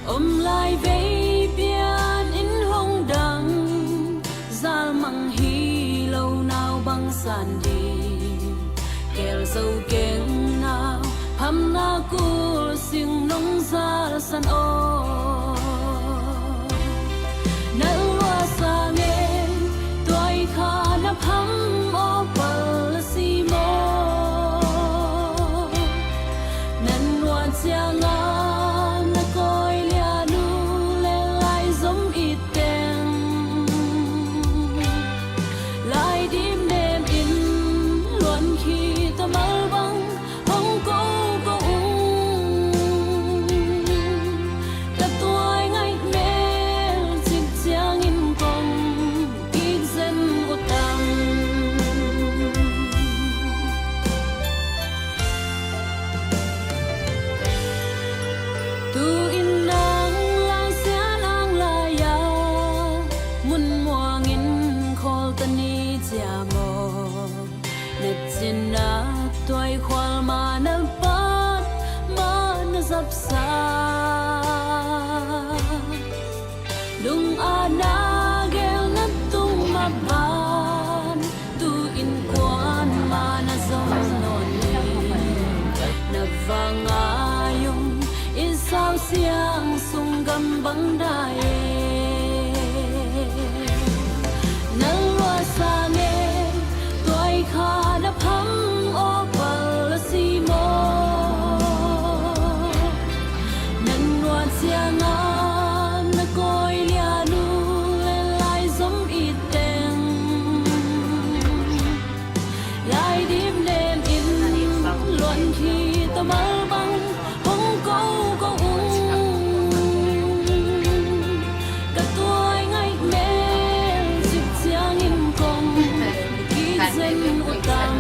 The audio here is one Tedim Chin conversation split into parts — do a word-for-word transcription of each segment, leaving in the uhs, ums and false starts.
Om lai vei pian in hong dang, zal mang hi lo nau bang san ding. Kel zo keng nau, phamna kul sing nong zal san aw. Nal lua sa nge, tuai kha na pham aw pal a si maw? Nan nuan cianga na kawi lianu le lai zom i teng. Lai dim nem in luan khi ta mal bang hong ko ko ung. Ka tuai ngaih mel cik ciangin kong kik zen uh tam. Tu-in nang lang sian ang lai-a mun muangin khawl ta ni cia maw? Na cina tuai khual ma na pat ma na zapsa. Lung a na gel na tung ma ban, tu-in kuan ma na zom nawn ni. Na vanga yung i sau siang sung gam bang dai. Na lua sa nge, tuai kha na pham aw pal a si maw? Nan nuan cianga na kawi lianu le lai zom i teng. Lai dim nem in luan khi ta mal bang hong ko ko ung. Ka tuai ngaih mel cik ciangin kong kik zen uh tam.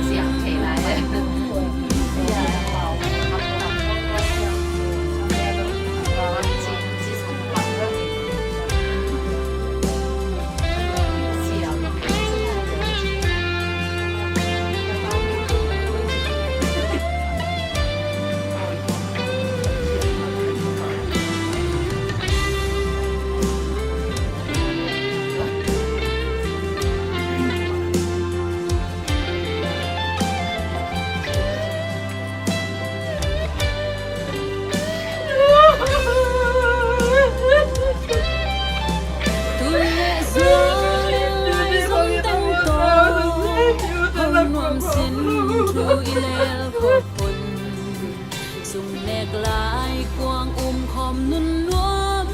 Zung nek lai kuang um khawm nun nuam,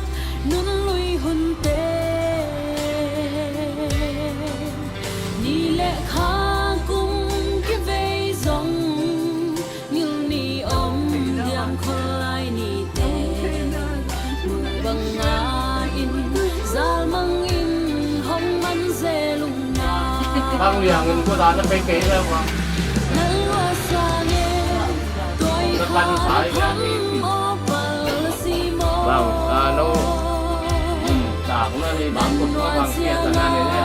nun lui hun te. Ni le kha kum kivei zong, ngil ni om diam khol lai ni te. Banga in, zal mang in, hong man ze lung na. Bang liang in ko da na pe ke le wa. Nal lua sa nge, tuai kha na pham aw pal a si maw? Bang, a, no. Hmm, tak na ni bang ko bang kia ta na ni le.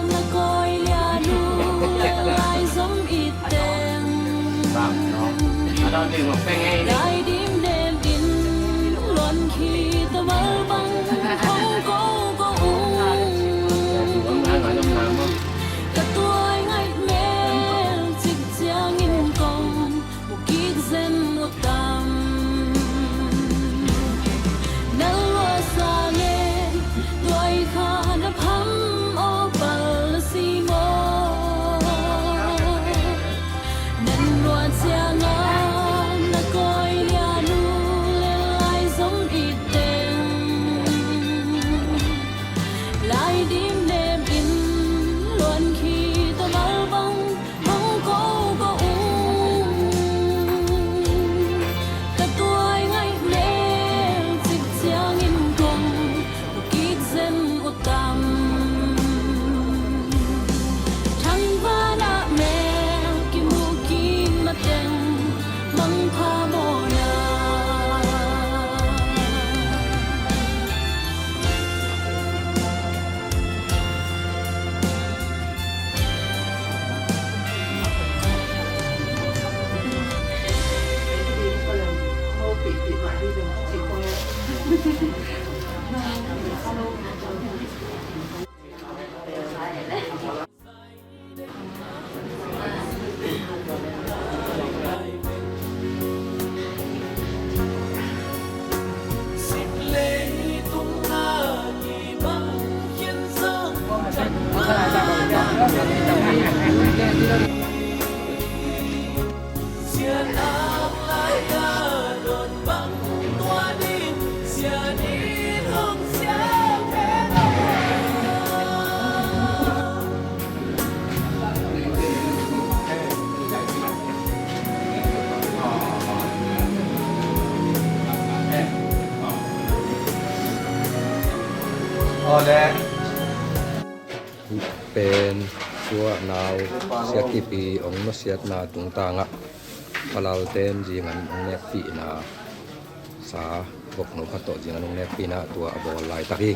Na kawi lianu le lai zom i teng. Bang, no. A dang ding lo pe nge ni. Lai dim nem in luan khi ta mal bang hong ko ko ung. Bang na ngai lam na mo. Ka tuai ngaih mel cik ciangin kong kik zen uh tam. Nal lua sa nge, tuai kha na pham aw pal a si maw? Nan lua cianga na kawi lia Pen tua nau siatkipi hong nusiatna tungtangah Palalten zingan hong nekpihna sa vokno khat tawh zingan hong nekpihna tua a bawl laitak hi.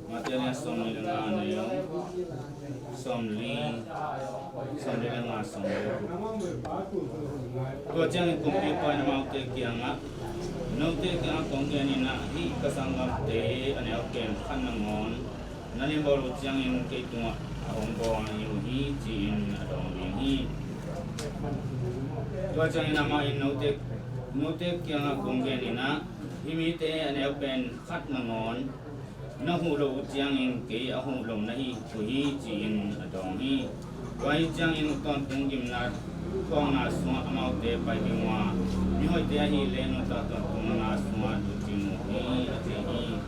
Matthai a lian sawmnih le nga, a neu sawmli, sawmli le nga, sawmli le guk. Tua ciangin kumpipa in amaute kiangah, note kiangah kong gen in ah, hih ka sanggamte a neu pen khat nangawn na limbawl uh ciangin kei tungah a hong bawl ahi uh hi, ci-in a dawng ding hi. Tua ciangin amah in note, note kiangah kong gen in ah, hih mite a neu pen khat nangawn na huh loh uh ciangin kei a huh lo na hi uh hi, ci-in a dawng hi. Tua hi ciangin tawntung gimna thuakna sungah amaute pai ding uh a, mihoihte ahih leh nuntak tawntungna sungah lut ding uh hi, a ci hi.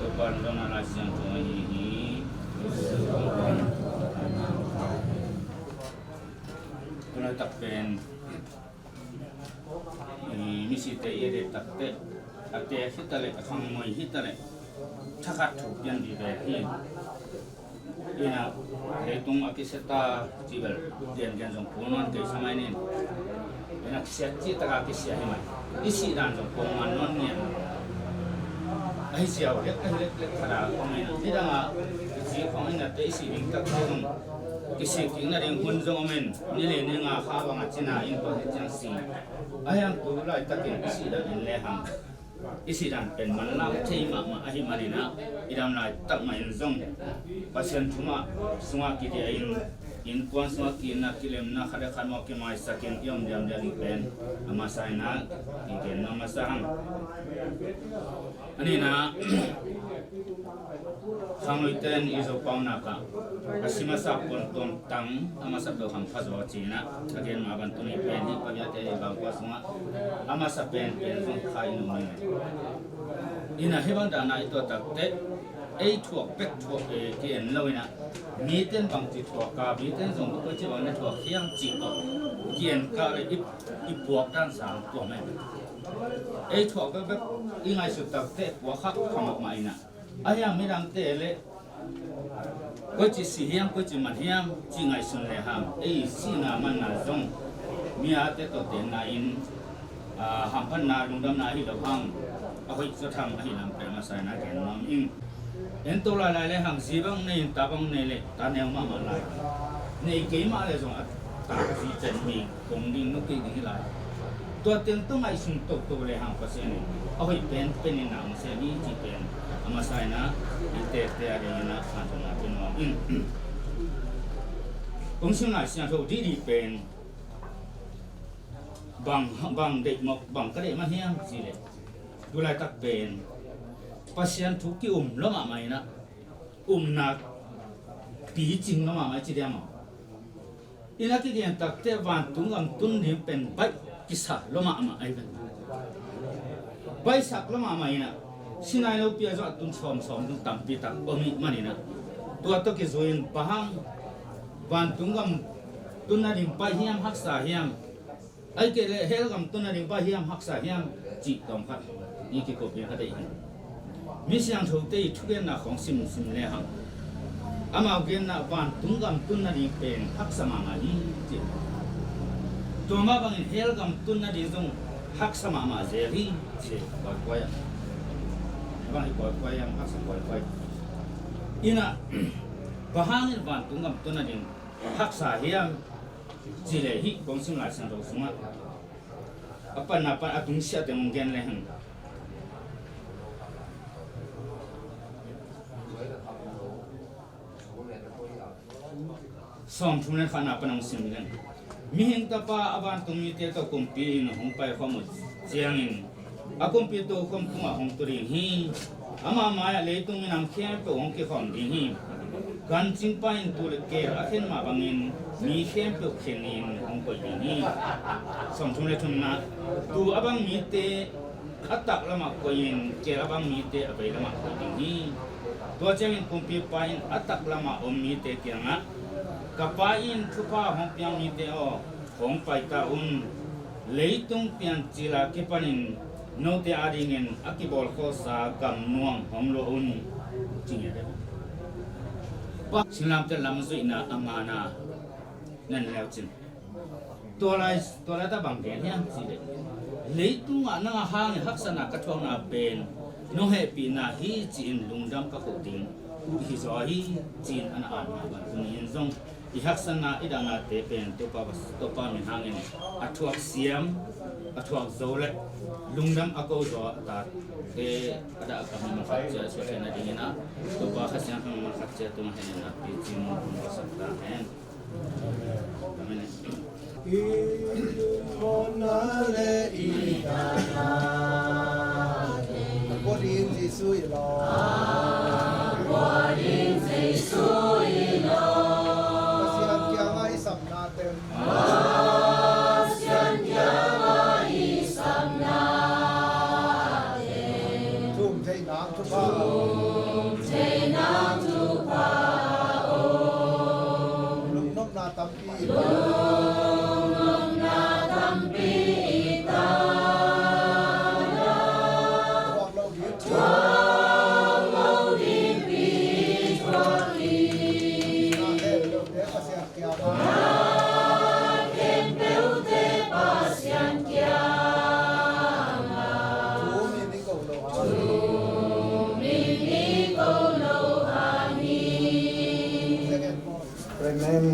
Topa lungdamna Lai Siangtho ahi hi. Tulaitak pen i misite i a det takteh, a tek hi ta leh, a khangmoi hi ta leh, thakhat thu pian dih ve hi. Ina leitung a kisia ta cih bel gen gen zong kul nawn kei sa mai nin. Ina kisia cih taka kisia hi mai. I sih dan zong kong man nawn ngian. Ahi ziau lek, ahi lek lek khat a kong ina. Nidang a i ci khong ina te i sih ding takte zong kisik kik nading hun zong om in, ni li ni nga kha bang a cina in tua hi ciang si. A hiang tu laitakin i sih dan in le hang, i sih dan pen manlang thei mahmah ahih manin ah, i dam laitak mah in zong Pasian thu mah sungah kidiah in, innkuan sungah ki-itna kilemna khat le khat mawh kimaisak in i om diamdiam ding pen a masa in ah, kigen nuam masa hang. A nihna, khangluite in i Zopau nak ah a si masa puan tuamtang a masa peuh kham pha zaw ci-in ah, a gen mah bang tuni pen hih paviate i bangkua sungah a masa pen pen zong kha i nuam hi. Ina hih bang dana i tuah takteh, ei thuak bek thuak e ki-en lo in ah, mite in bangci thuak a, mite in zong koici bang na thuak hiam cih tawh ki-en kah le i, i puak dan sang tua mah in. Ei thuak bekbek i ngaihsut takteh puak khak kha mahmah in ah, a hiang midangte le koici si hiam, koici mat hiam cih ngaihsun le hang, ei sihna manna zong mi ate tawh tenna in Aa, hamphatna, lungdamna ahi lo hang, a hoih zaw tham ahi lam peuh a masa in a gen nuam ing. En to lailai le hang, zi bang nei in, ta bang nei le, ta neu mahmah lai. Nei kei mah le zong a ta zi pen mi kong ding, nu kei ding hi lai. Tua teng tawh ngaihsun toto le hang, Pasian in a hoih penpen in na hong sem hi cih pen a masa in a, i tekte a dingin a khantohna pia nuam ing. Kong sim Lai Siangtho dihdih pen bang, bang deih mawk, bang ka deih mah hiam cih leh, tu laitak pen Pasian thu ki-um lua mahmah in a, upna picing lua mahmah ci diam maw? In a kigen takteh vantung gam tun ding pen baih kisa lua mahmah ahi ven. Baihsak lua mahmah in a, Sinai lopi ah zong a tun sawmsawm tung tampi tak om ih manin a, tua tawh kizui in bang hang vantung gam tun nading baih hiam, haksa hiam, ahih kei leh hell gam tun nading baih hiam, haksa hiam cih tawm khat i kikup ding a deih hi. Mi siangthote i thugenna khawng simsim le hang, amau genna vantung gam tun nading pen haksa mahmah hi ci. Tua mah bangin hell gam tun nading zong haksa mahmah zel hi ci. Kawikawi ah, bang hi kawikawi ah, haksa kawikawi. In a, bang hangin vantung gam tun nading haksa hiam cih leh, hih kong sim Lai Siangtho sungah a panna pan a tungsiah teng hong gen le hang. Sawmthum le khatna pan hong sim le hang. Mihing Tapa a vantung mite tawh kumpi in hong paikhawm uh ciangin a kumpi tokhom tungah hong tu ding hi. Ama mai-ah leitung minam khempeuh hong kikhawm ding hi. Gancingpa in tuu le keel a khen mah bangin mi khempeuh khenin hong koih ding hi. Sawmthum le thumna, tuu a bang mite a taklamah koih in, keel a bang mite a veilamah koih ding hi. Tua ciangin kumpipa in a taklamah om mite kiangah, ka Pa in thupha hong piak mite aw, hong paita un. Leitung piancil a kipanin note adingin a kibawlkhawlsa gamnuam hong lua un, ci ngiat deuh. Singlamteh lam zuihna a mana nan leucin. Tua lai, tua lai ta bang gen hiam cih leh, leitungah nang a hangin haksatna ka thuakna pen nong hehpihna hi ci-in lungdam ka koh ding uh hi zaw hi, ci-in a na at mah bang tuni-in zong i haksatna, i dahnate pen Topa, Topa min hangin a thuak siam, a thuak zo le lungdam a ko zaw a tate a dah a kam hi mah khat ciat a suah theihna dingin a, Topa Kha Siangtho mah khat ciat tungah hehna picin hong ka sak ta hen. Amen. I mawhna le i dahna, a pua ding Jesu i lawm. A pua ding Jesu i lawm. Pasian kiangah i sapna teng. Pasian kiangah i sapna teng. Thum thei nang thupha. Thum thei nang thupha. Lungnopna tampi. Lungnopna tampi i ta. Thuak lo ding. Thuak lo ding pi thuak ding. Na khempeuhte Pasian kiangah. Na khempeuhte Pasian kiangah. Thu min i ko lo hang. Thu min i ko lo hang hi. Amen.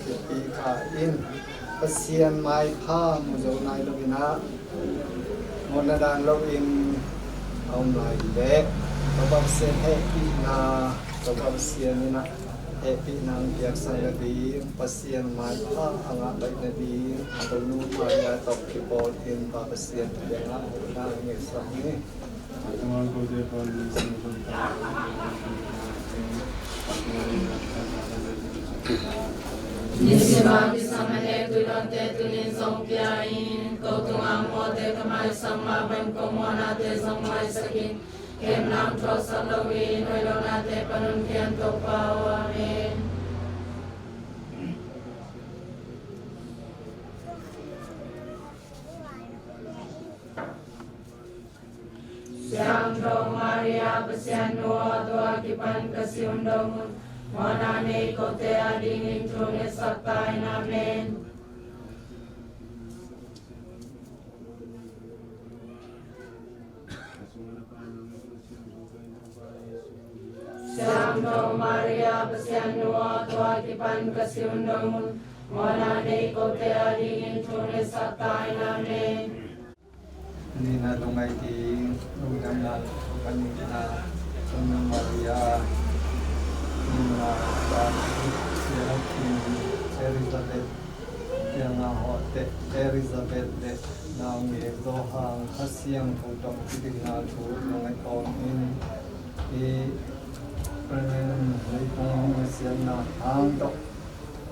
Pipi kha in Pasian maipha mu zo nai lo in ah, mawhna dan lo in a om lai leh, Topa Pasian hehpihna, Topa Pasian in ah hehpihna hong piaksak nading, Pasian maipha a ngah baih nading, a tonu Maria tawh kipawl in Pa Pasian kiangah mawhna hong ngetsak ni. Nisim a kisam a nek tuidawnte tuni in zong pia in, ko tungah mawhte ka maisak mah bangin ko mawhnate zong maisak in, kemnam thuaksak loin hoih lohnate pan hong khia in Topa aw. Amen. Siangtho Maria Pasian nu aw, tua kipan ka si hun dong un, mawhna nei kote adingin thu ngetsak ta in. Amen. Siangtho Maria, Pasian nu aw, tua kipan ka si un dong un. Mawhna nei kote adingin thu ngetsak ta in. Amen. Nihna lungngaih ding, lungdamna, panihna, Sangnu Maria, nihna, Elizabeth, Kiangah hawh teh, Elizabeth le naungek Johan Kha Siangtho tawh kidikna thu lungngaih kawmin, i Pregnant leitungah hong siatna hang tawh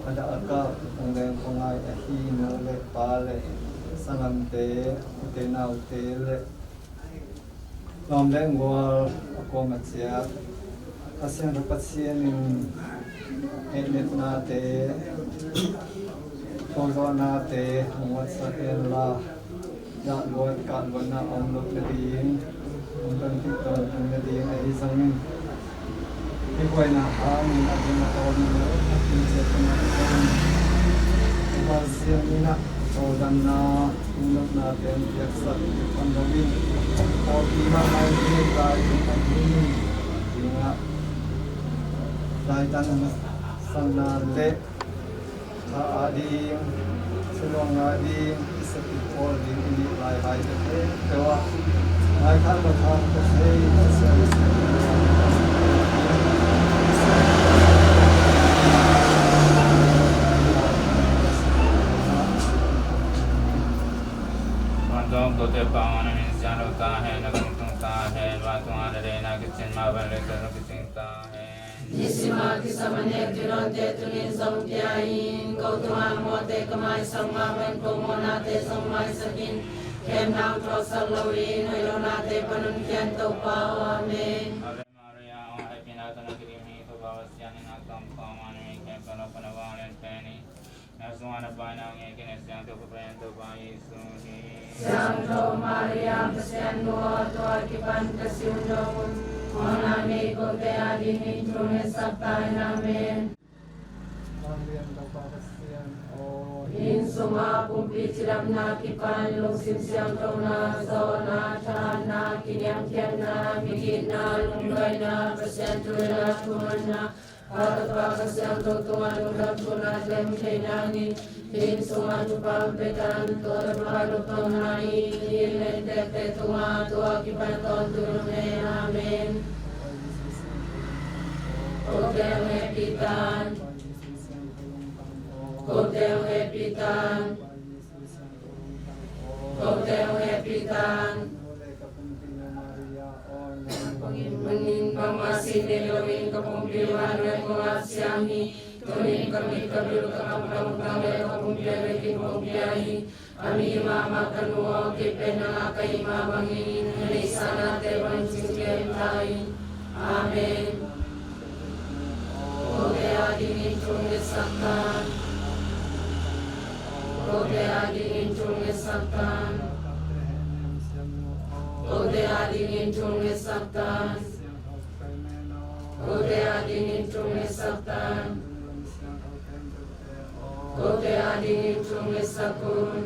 a dah a kah Kong Leng Kong Ngai ahi nu le pa le sanggamte, ute naute le lawm le gual a kuamah ciat Kha Siangtho Pasian in hehnehnate, thuakzawhnate hong watsak hen la, dah luat kah luatna a om loh nading, hong tonpih tawntung nading ahi zongin, i buaina hangin a ding a tawlin a kin ciat tungah zong Pasian in a tawldamna, lungnopna pen piaksak tham loin, pawlpi mahmah in lai ding a ding dingah laitan sanna le kha ading, siluang ading, i sepih pawl ding i nih lai hai te khempeuh ah maikhal kha kha ka thei, ka siam, ka siam. Vantung kote pa, na min siangtho ta hen, na vantung ta hen, vantung a na deihna kicing ma, vanlei ta na kicing ta hen. Nisim a kisam a nek thunawnte tuni-in zong pia in, ko tungah mawhte ka maisak mah bang ko mawhnate zong maisak in, khemna hong thuaksak loin hoih lohnate pan hong khia in, Topa aw. Amen. Ave Maria, aw happy na tana kidim hi, Topa Pasian in a kam kam an mi khempeuh na pana vanglian pen hi. Na sungah na pa in a ngekin, a siangtho ka pen Topa Jesu hi. Siangtho Maria, Pasian nu aw, tua kipan ka si un dong un. Mawhna nei kote adingin thu ngetsak ta in. Amen. Vanglian Topa Pasian aw. Inn sungah pumpi cidamna kipan lungsim siangthona, zawhna, thahatna, kiniamkhiatna, migitna, lungduaina, Pasian thu le la thumanna, Pa, Tapa, Kha Siangtho tungah lungdam thuna lem thei nangin, inn sungah thupha pia tan, tua tapa lungdamna in, i inn le inntekte tungah tua kipan tawntung lum hen. Amen. Kote hong hehpih tan. Kote hong hehpih tan. Kote hong hehpih tan. Bangin bangmah sin nei loin ka pumpi vanglian kong ap siang hi. Tunin ka mit, ka bil, ka kammal, ka lungtang le ka pumpi a vekin kong pia hi. A mi mahmah ka nu aw, kei pen nang a ka hih mah bangin na neihsa nate bang cingciang ta in. Amen. Kote adingin thu ngetsak tan. Kote adingin thu ngetsak tan. Kote adingin thu ngetsak tan. Kote adingin thu ngetsak tan. Kote adingin thu ngetsak un.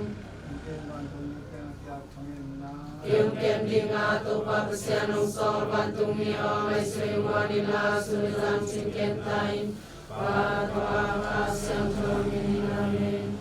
Kei hong kem ding a, Topa Pasian hong sawl, vantungmi aw, ngaihsut in, guan in la, sun le zan cingciang ta in. Pa, Tapa, Kha Siangtho min in. Amen.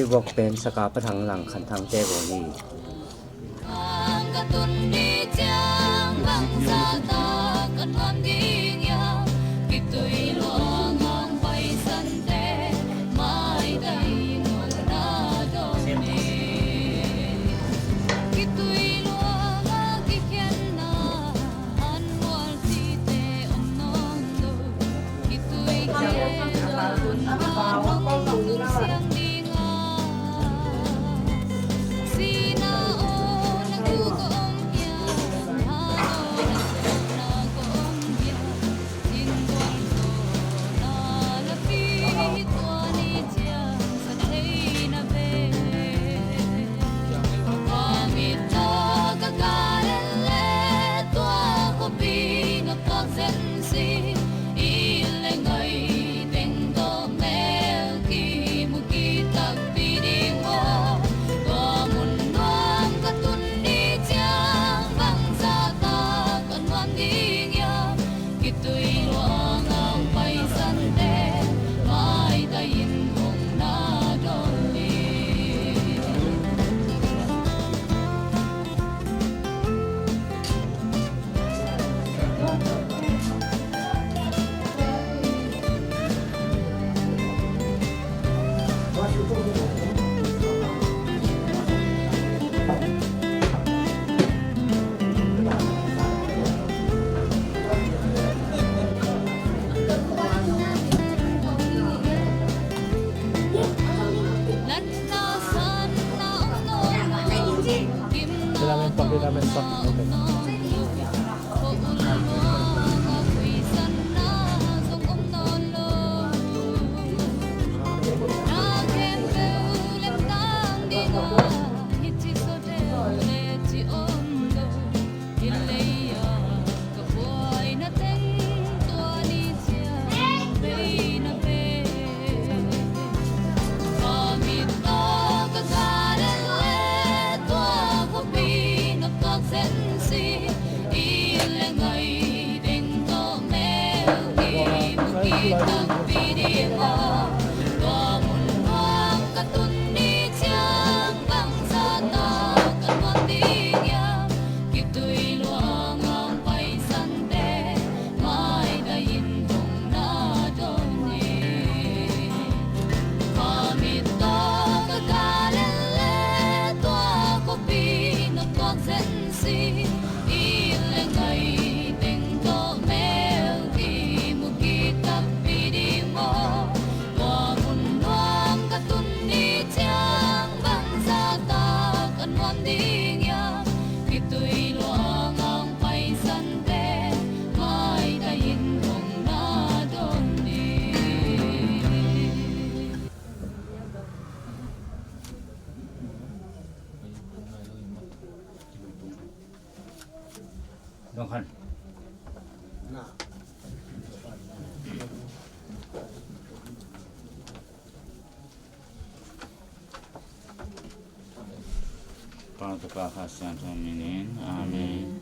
Vok pen Saka Pa Thang Lang, Khan Thang te vok hi. Ka tun ni ciang bangzah tak ka nuam ding ia, kitui luang hong paisan te, mai tai nong na dong ni. Kitui luang a kikhenna, an mual cite om nawn lo. Kitui khen a hun a nong tung siang ding a. Sihna aw na gu ka om hia, na aw na sihna ka om hia. Innkuan tawh na lapi tua ni ciang sa thei na ve. Ka mit tawh ka ka lel le tua khuapi na tuak zen si. Inn le ngai teng tawh mel kimu kik takpi ding maw. Tua mun nuam ka tun ni ciang bangzah tak ka nuam ding ia. Kitui luang hong paisan te, maitai in hong na dawn ni. Kailangan pak, kailangan pak. Kitui luang hong paisan te, maitai in hong na dawn ni. Ka mit tawh ka ka lel le tua khuapi na tuak zen si. Inn le ngai teng tawh mel kimu kik takpi ding maw. Tua mun nuam ka tun ni ciang bangzah tak ka nuam ding ia. Kitui luang hong paisan te, maitai in hong na dawn ni. Dong khan. Pa, Tapa, Kha Siangtho minin. Amen.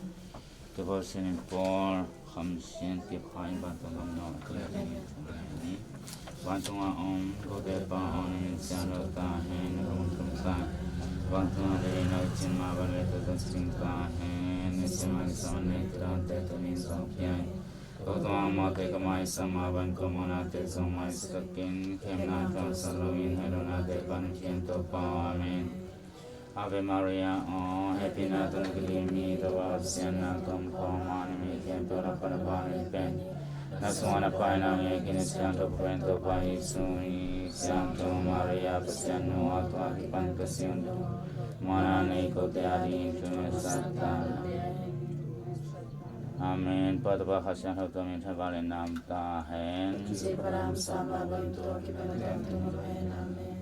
Tapa Pasian in Paul kham sian kip kha in vantung gam nawh a tia ding in thum lai ni. Vantung a om kote Pa aw, na min siang lo ta hen, na gam tung ta. Vantung a dei na cin ma ban le ta ta cing ta hen, na cin ma sa ne ta te ta min song pian. Ko tuang mawte ka mai sa ma ban ko mawna te zong mai sa ka kin, khemna tuang sa lo in hai lo na te pan pian to Pa aw. Amen. Ave Maria, aw, hehpihna tawh na kidim hi, Topa Pasian na tawh om khawm a, na mi khempeuh lak pan a vang na hi pen. Na sungah na Pa in a ngen khin a, siangtho pen Topa Jesu hi. Siangtho Maria, Pasian nu aw, tua kipan ka siangtho muanna nei kote a dingin thu na sat ta. Amen. Pa, Topa, Kha Siangtho tawh min thaval in nam ta hen. Kisi param sama bantu akipan tawh tun hen. Amen.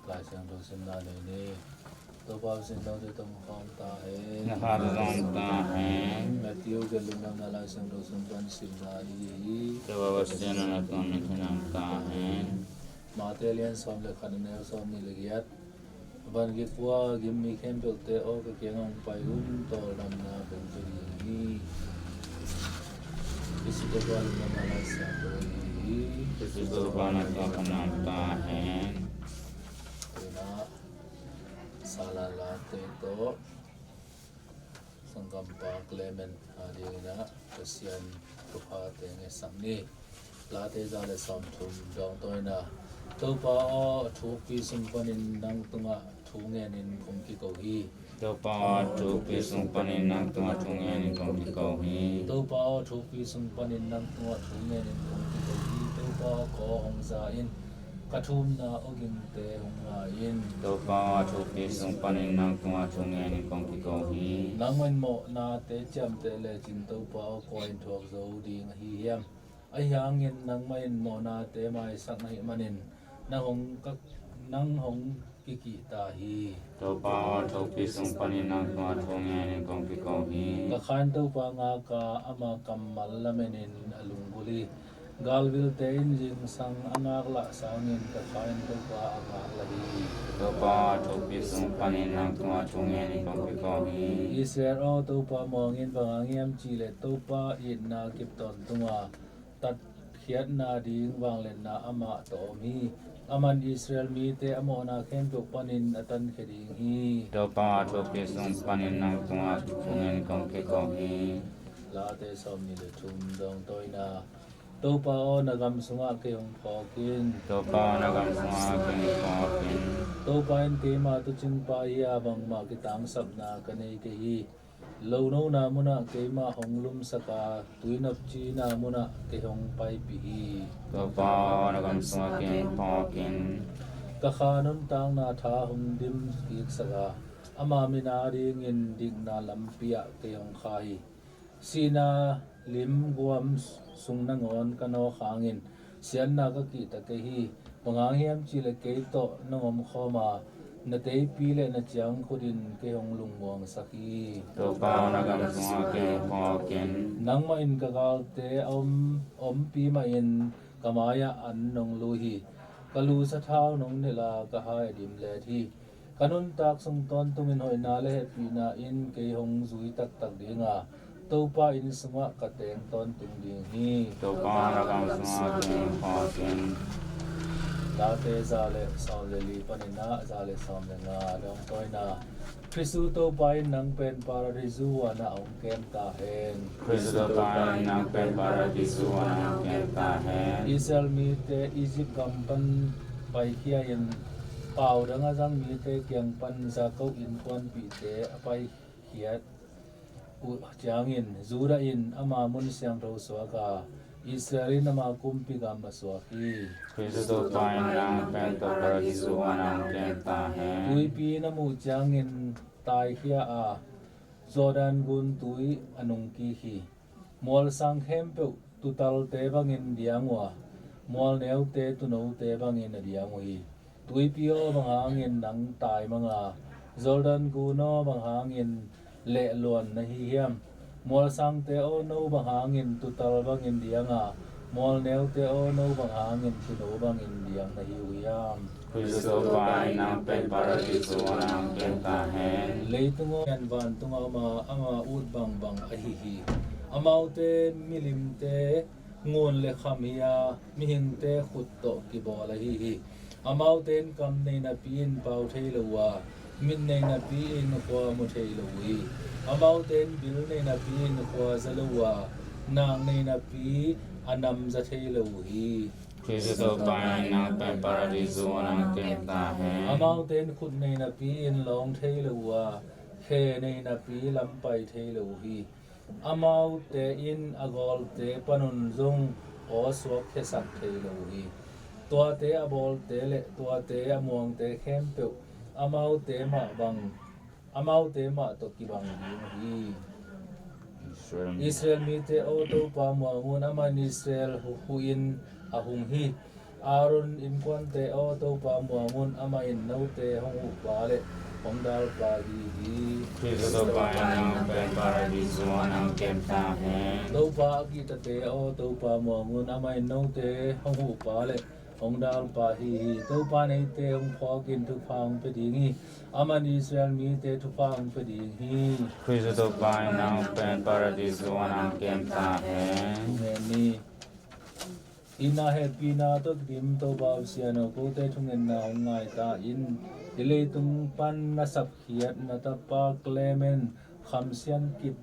Lai Siangtho simna nei ni. Topa Pasian tawh te tawh khawm ta hen. Na kha tawh zong ta hen. Matthew gelh lungdamna Lai Siangtho sung pan simna ahi hi. Topa Pasian na tawh min thanam ta hen. Mate lian sawm le khat, a neu sawm nih le giat. Van kikua gimmi khempeuhte aw, ka kiang hong pai un, tawldamna pen ka ding hi. Kisi Topa lungdamna Lai Siangtho ahi hi. Kisi Topa na tawh khawm nam ta hen. Sala late tawh sanggampa Clement a dingin ah Pasian thupha teng e sang ni. Late za le sawmthum dawng tawina. Topa aw, a thukpi sung panin nang tungah thu ngenin kong kiko hi. Topa aw, a thukpi sung panin nang tungah thu ngenin kong kiko hi. Topa aw, a thukpi sung panin nang tungah thu ngenin kong kiko hi. Topa aw, kaw hong za in, ka thumna awgingte hong ngai in. Topa aw, a thukpi sung panin nang tungah thu ngenin kong kiko hi. Nangmah in mawhnate ciamteh lecin Topa aw, kua in thuak zo ding ahi hiam? Ahi hangin nangmah in mawhnate maisak na hih manin nang hong ka, nang hong kikihta hi. Topa aw, a thukpi sung panin nang tungah thu ngenin kong kiko hi. Ka kha in Topa ngak a, ama kammal lamenin a lunggulh hi. Galvilte in zingsang a ngaklah sangin ka kha in Topa a ngaklah hi. Topa aw, a thukpi sung panin nang tungah thu ngenin kong kiko hi. Israel aw, Topa muang in. Bang hang hiam cihleh Topa itna kip tawntung a, tatkhiatna ding vangliatna amah tawh om hi. Aman Israel mite a mawhna khempeuh panin a tankhia ding hi. Topa aw, a thukpi sung panin nang tungah thu ngenin kong kiko hi. Late sawmnih le thum dawng tawina. Topa aw, na gam sungah kei hong phawk in. Topa aw, na gam sungah kei hong phawk in. Topa in keima tuucingpa hi a, bangmah kitangsapna ka nei kei hi. Lo nona munah keimah hong lumsak a, tui nopcina munah kei hong paipih hi. Topa aw, na gam sungah kei hong phawk in. Ka kha nuntakna tha hong dim kiksak a, ama min a dingin dikna lampi ah kei hong kha hi. Sihna lim guam sung nangawn ka nawk hangin siatna ka kihta kei hi. Bang hang hiam cihleh kei tawh nong omkhawm a, na teipi le na ciangkhut in kei hong lungmuangsak hi. Topa aw, na gam sungah kei hong phawk in. Nangmah in ka galte a om, ompi mahin ka mai-ah an nong lui hi. Ka lu sathau nong nelh a, ka hai a dim let hi. Ka nuntak sung tawntungin hoihna le hehpihna in kei hong zui taktak ding a, Topa inn sungah ka teng tawntung ding hi. Topa aw, na gam sungah kei hong phawk in. Late za le sawm le li panin ah za le sawm le nga dawng tawina. Khristu Topa in nang pen Paradis zu huan ah hong kem ta hen. Khristu Topa in nang pen Paradis zu huan ah hong kem ta hen. Israel mite Egypt gam pan paikhia in, pau dang a zang mite kiang pan Jakob innkuanpihte a paikhiat uh ciangin Judah in ama mun siangtho suak a, Israel in ama kumpi gam a suak hi. Khristu Topa in nang pen Paradis zu huan ah hong kem ta hen. Tuipi na muh ciangin taikhia a, Jordan gun tui a nungkik hi. Mualsang khempeuh tutalte bangin diang uh a, mualneute tunote bangin a diang uh hi. Tuipi aw, bang hangin nang taimang a, Jordan gun aw, bang hangin lehluan na hi hiam? Mualsangte aw, no bang hangin tutal bangin diang a, mualneute aw, no bang hangin tuno bangin diang na hi uh hiam? Khristu Topa in nang pen Paradis zu huan ah hong kem ta hen. Leitung aw, vantung a om a, ama ut bangbang ahi hi. Amaute milimte ngun le kham hi a, mihingte khut tawh kibawl ahi hi. Amaute in kam nei napi in pau thei lo uh a, mit nei napi in khua mu thei lo uh hi. Amaute in bil nei napi in khua za lo uh a, nak nei napi a nam za thei lo uh hi. Khristu Topa in nang pen Paradis zu huan ah hong kem ta hen. Amaute in khut nei napi in lawng thei lo uh a, khe nei napi lam pai thei lo uh hi. Amaute in a gawlte panun zong aw suak khiasak thei lo uh hi. Tuate a bawlte le tuate a muangte khempeuh amaute mah bang, amaute mah tawh kibang ding uh hi. Israel mite aw, Topa muang un, amah in Israel hu-, huhin a hung hi. Aaron innkuante aw, Topa muang un, amah in note hong huhpa le hong dalpa hi hi. Khristu Topa in nang pen Paradis zu huan ah hong kem ta hen. Topa a kihtate aw, Topa muang un, amah in note hong huhpa le hong dalpa hi hi. Topa in eite hong phawkin thupha hong pia ding hi. Amah in Israel mite thupha hong pia ding hi. Khristu Topa in nang pen Paradis zu huan ah hong kem ta hen. Amen ni. I na hehpihna tawh kidim Topa Pasian aw, kote thungetna hong ngai ta in. I leitung pan na sapkhiat na tapa Clement Kham Sian Kip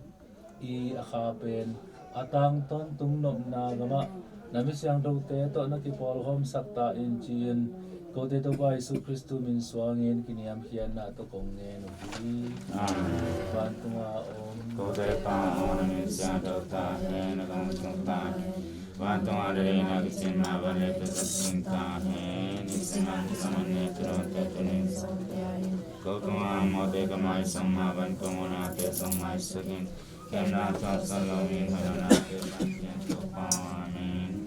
i a kha pen a tang tawntung nopna gamah na mi siangthote tawh na kipawlkhawmsak ta in ci-in, kote Topa Jesu Khristu min suangin kiniamkhiatna tawh kong ngen uh hi. Amen. Vantunga om. Kote Pa aw, na min siangtho ta hen, na gam tung ta hen. Vantunga na deihna kicinna bang leitung pan kicing ta hen. Ni siangtho na min siangtho ta hen. Ko tungah a mawte ka maisak mah bang ko mawhnate zong maisak in. Kemna thuaksak lo in, hoihnate pan piang Topa. Amen.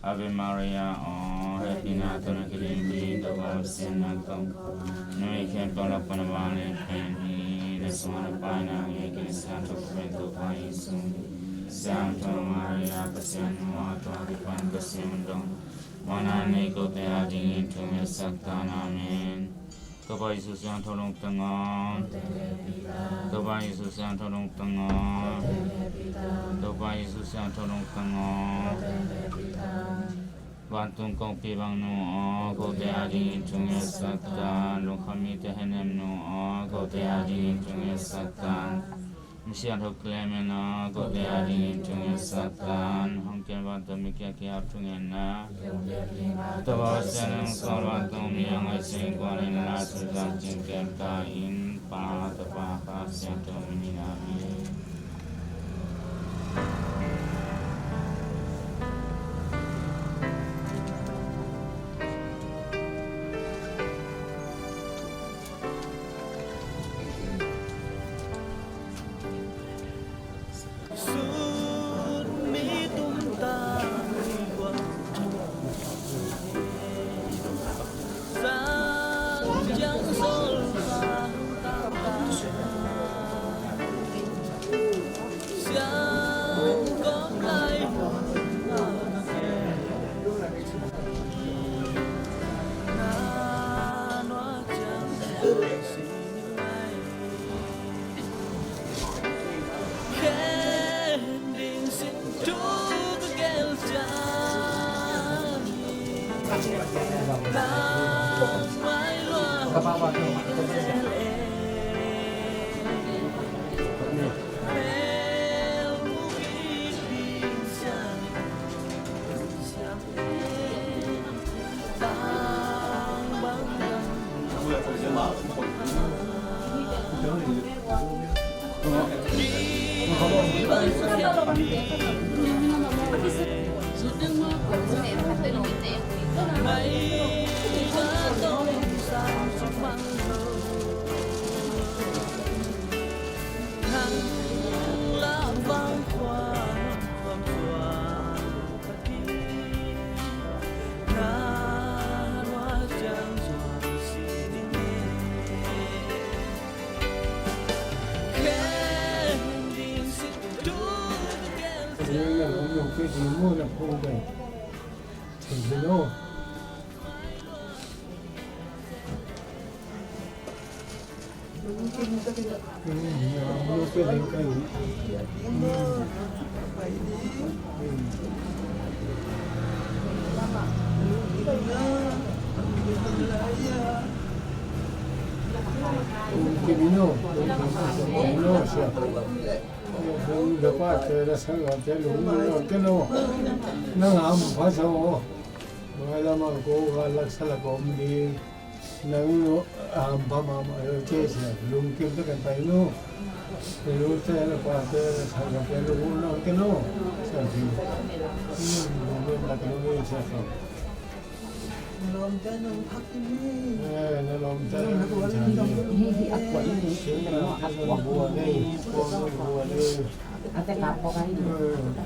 Ave Maria aw, hehpihna tawh na kidim hi, Topa Pasian na kongkhak, numei khempeuh lak pan a vanglian pen hi. Na sungah na Pa in a ngen, ka min siangtho pen Topa Jesu. Siangtho Maria, Pasian nu aw, tua kipan ka siangtho mawhna nei kote adingin thungetsak tan. Amen. Topa Jesu siangtho lungtang aw. Topa Jesu siangtho lungtang aw. Topa Jesu siangtho lungtang aw. Vantung kongpi bang nu aw, kote adingin thungetsak tan. Lungkham mite henem nu aw, kote adingin thungetsak tan. Mi siangtho Clement aw, kote adingin thungetsak tan. Hong kem vantung mi kiang kihap thungetna. Topa Pasian hong sawl vantung mi a ngaihsun kuan in, a laisim zan cing kem ta in. Pa, Tapa, Kha Siangtho min in. Amen. Nang hampha sa aw. Mailam ah ko galak sa lak om ding. Nang hampha mahmah lo, ci sia. Lungkim takin pai nu. Lute le pate le sa lak te lungkim nu. Sa lak te lungkim nu. Lawmte nong phak in hi. Eh, na lawmte nong phak in hi. Hi, hi, a kuan in hi. Hi, a kuan in hi. A kuan in hi. A te ka pok a hi. Eh.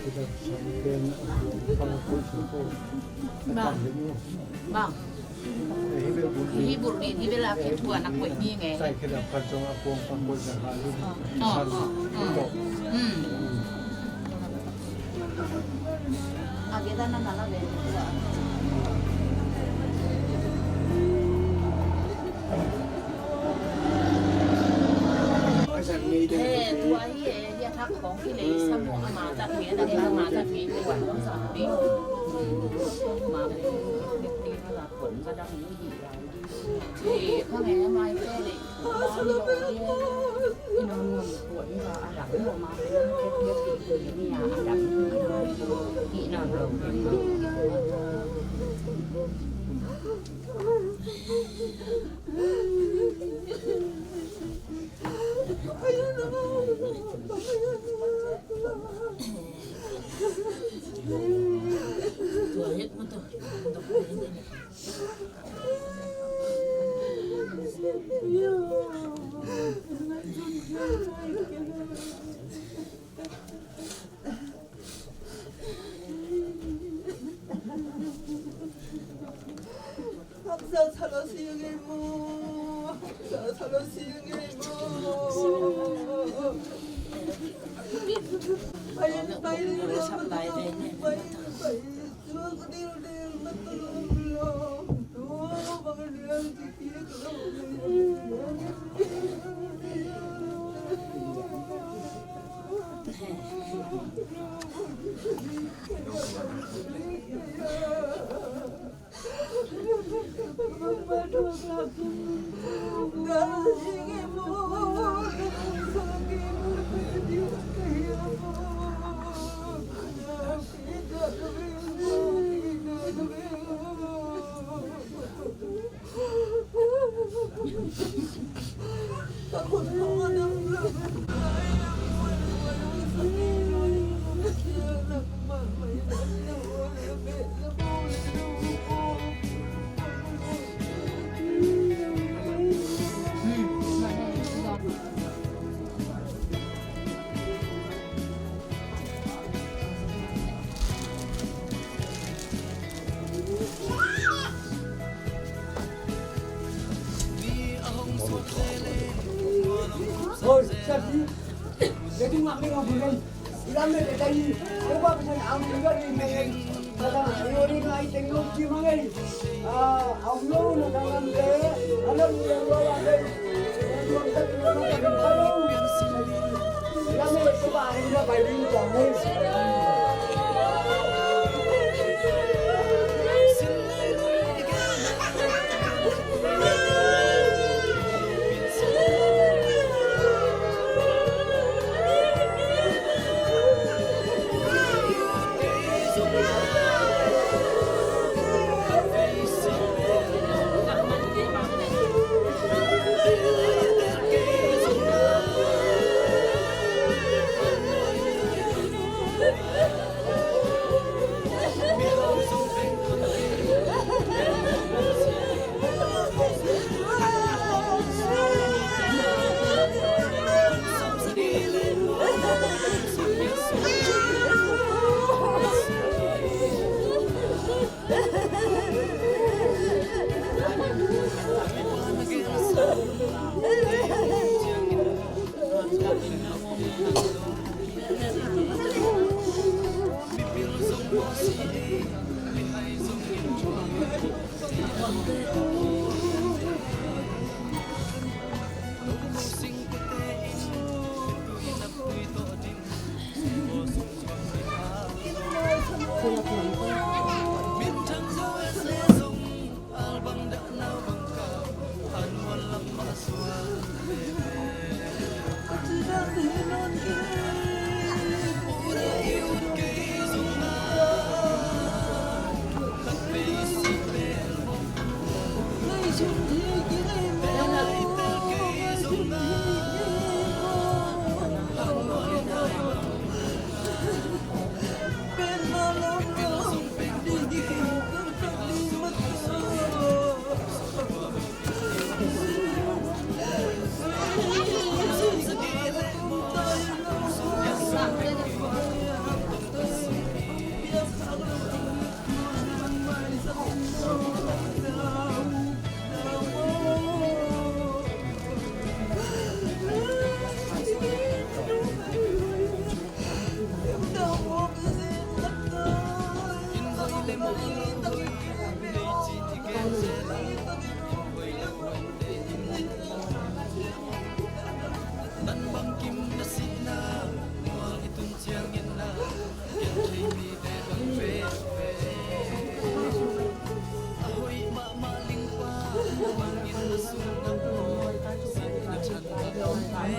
Bang. Bang. Hi bel din, hi bel a khit tua na koih ni nge. Oh, oh, oh. Hmm. A geda na na la ve. Eh, tua hi e, hi a thak khong hi le, i sam mo ama tat nge, da ama tat nge, tua hi sa di. Ma, eh, ka dang hi hi. Eh, ka nge mai te le.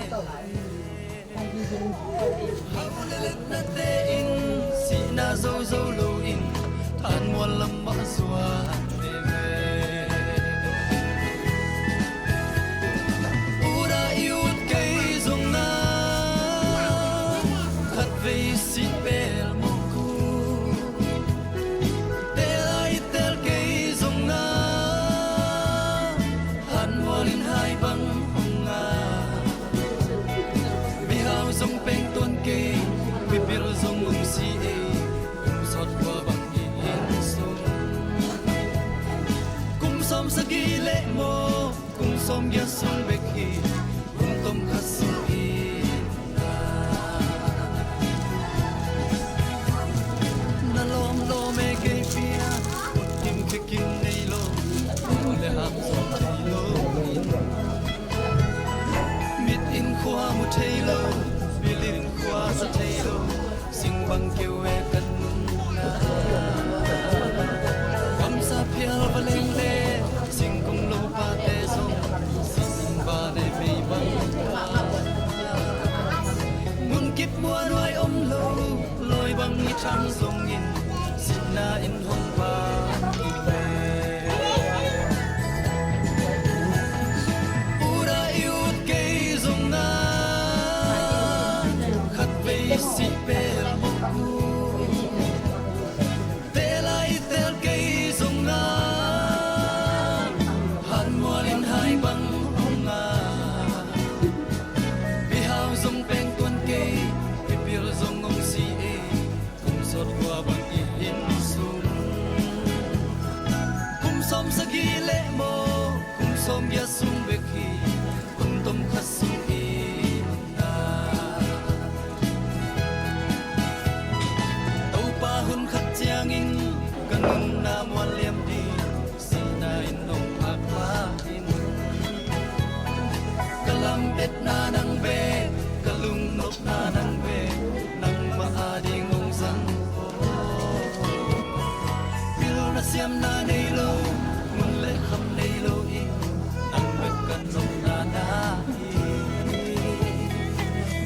Hau le letnate in sihna zozo loin, thanmual lam mah zuan veve. Ut ah i ut kei zongin, khatvei sih bel mawk uh. Tel ah i tel kei zongin, hanmual in hai bang hong ngah. Mihau zong peng tuan kei, mipil zong om si ei, kum sawt kua bang i inn sung. Kum sawm sagih leh maw, kum sawm giat sung bek hi, kum tom khat sung hi. Na lawm lawm e kei pia, ut kim khia kim nei lo, le hang sawm nei lo. Mit in khua mu thei lo, bil in khua za thei lo, sing bang keu e kan nunna. Kamsa phial va leng le, singkung lopate zong, sing ba le mei bang. Munkip muanhuai om lo, lawi bang i thang zongin, sihna in hong pan hi ve. Ut ah i ut kei zongin, khatvei sih bel mawk uh. Tel ah i tel kei zongin, hanmual in hai bang hong ngah. Mihau zong peng tuan kei, mipil zong om si ei, kum sawt kua bang i inn sung. Kum sawm sagih leh maw, kum sawm giat sung bek hi, kum tom khat sung hi. Topa hun khat ciangin ka nunna mual liam ding, sihna in nong phak pah in. Ka lam etna nang bek, ka lungnopna nang bek, nangmah ading hong zang aw. Pilna siamna nei lo, mun le kham nei lo in, nang bek ka nopna na hi.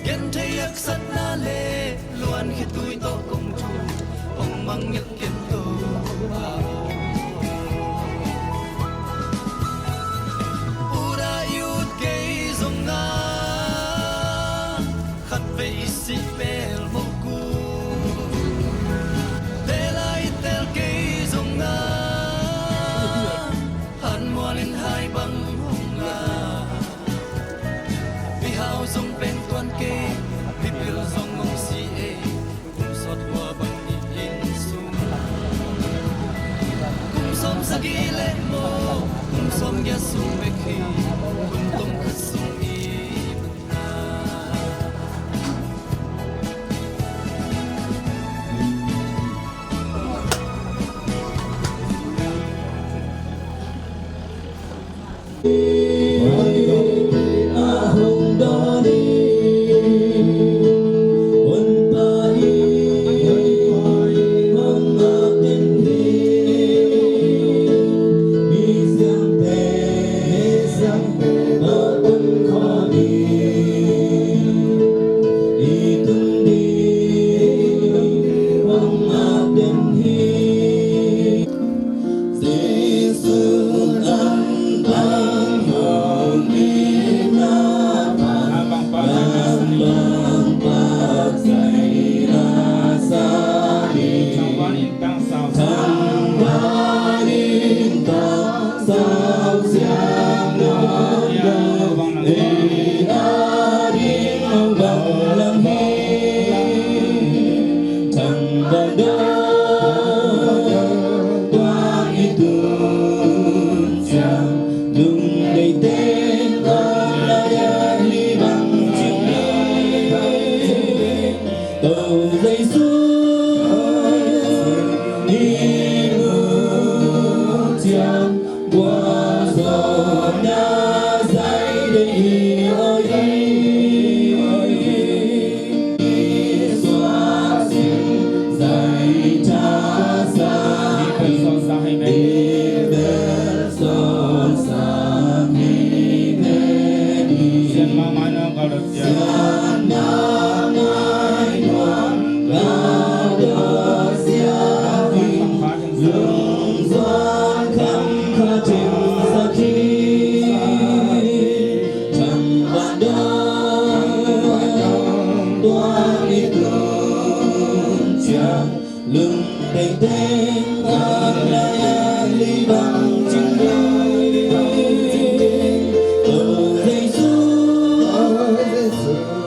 Genthei haksatna le luan khitui tawh kong thu, hong mangngilh ken to aw. Ut ah i ut kei zongin, khatvei sih bel mawk uh. Tel ah i tel kei zongin, hanmual in hai bang hong ngah. Mihau zong peng tuan kei, mipil zong om si ei, kum sawt kua bang i inn sung. Kum sawm sagih leh maw, kum sawm giat sung bek hi, kum tom khat sung hi. Lung teng teng, a lai a li bang cing ding, oh Jesu, oh Jesu.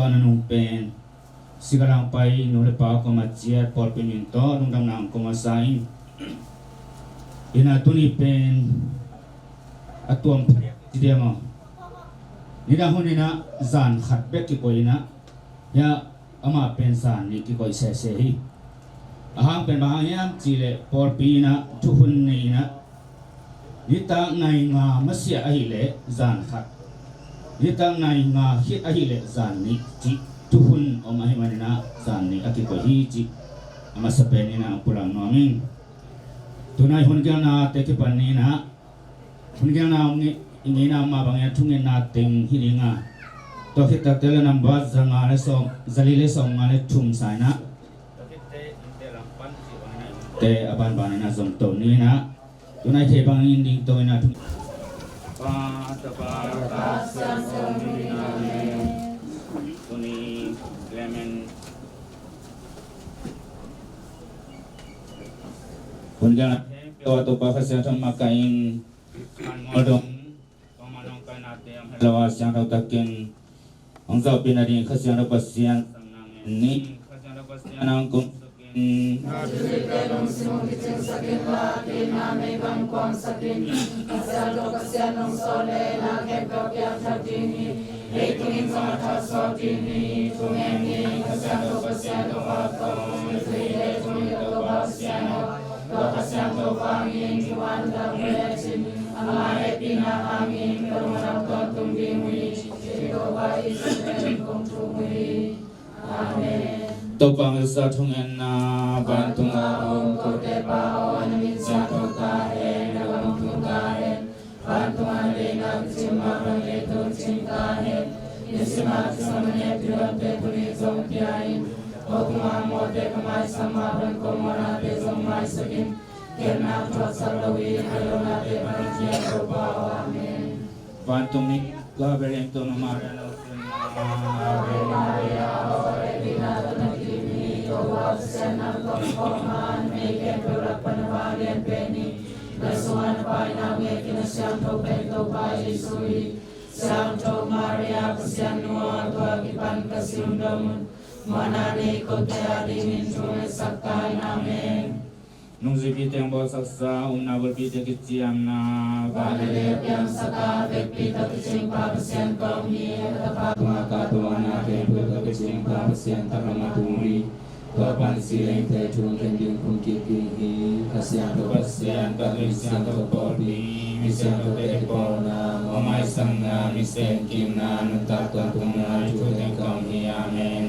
A nunung pen Sigalang pai nu le pa koma ciat pawlpi min tawh lungdamna koma sa in. Ina tuni pen a tuam phadiak ci diam aw. Nidang hun ina zan khat bek kikoih ina, hia amah pen zan nih kikoih sese hi. A hang pen bang hang hiam cihleh pawlpi ina thuhun nei ina nitak nai nga masiah ahileh zan khat, nitak nai nga khit ahileh zan nih cih thuhun om ahi manina zan nih a kikoih hi cih a masa pen ina pulak nuam ing. Tunai hun gelna te kipan ina hun gelna om ngi ngi na ma bangin a thungetna teng hi dinga. Tua khit takte le nambat za nga le sawm, za li le sawm nga le thum sa ina. Te a banban ina zom to ni ina. Tunai thei bangin ding to ina thung. Pa, Tapa, Tapa, Siangtho, Amen. Tuni lemon. Hun gelna khempeuh ah Topa Kha Siangtho makaih in. Khan mawl dong, kong man hong kainate hong helo a siangtho takin hong zahpihna ding Kha Siangtho Pasian sang nang en ni. Kha Siangtho Pasian hong kum sukin. Kha Siangtho Pasian hong sawt le na khempeuh piangthak ding hi. Ei tungin zong a thak sawt ding hi. Thungen ni. Kha Siangtho Pasian, Topa tawh, Israel le tungin Topa Pasian aw, tua Kha Siangtho vangin thuman lam lecin, ama hehpihna hangin ka lungdam tawntung ding uh hi, ci Topa Jesuh min kong thum uh hi. Amen. Topa Jesuh thungetna vantunga om kote Pa aw, na min siangtho ta hen, na gam hong tung ta hen. Vantung a na deihna kicing bang bang leitungah cing ta hen. Nisim a kisam a nep ding lamte tuni zong pia in. Ko tungah mawhte ka maisak mah bang ko mawhnate zong maisak in. Gentehna thuaksak lo in, a lohnate pan hong ciah Topa aw. Amen. Vantung mi ka beriam to na Maria na Ave Maria, aw hehpihna tawh na kim hi, Topa Pasian nang tawh kong man, mei khempeuh lak pan a vanglian pen hi. Na sungah na paina ngekin a siangtho pen Topa Jesuh hi. Siangtho Maria Pasian nu aw, tua kipan ka si hun dong un, mawhna nei kote a dingin thungetsak ta in. Amen. Nungzuipite hong bawlsaksa, upna bulpite kiciamna, van le lei a piangsak a vekpi tawh kicing Pa Pasian ka om hi. A Tapa tungah ka tungah na khempeuh tawh kicing Pa Pasian taklam a tung uh hi. Tua pan si leng thei thu hong khen ding khum kik ding hi. Kha Siangtho Pasian, ka min siangtho pawlpi, mi siangthote kipawlna, mawh maisanna, mi seng kimna, nuntak tawntungna thu teng ka om hi. Amen.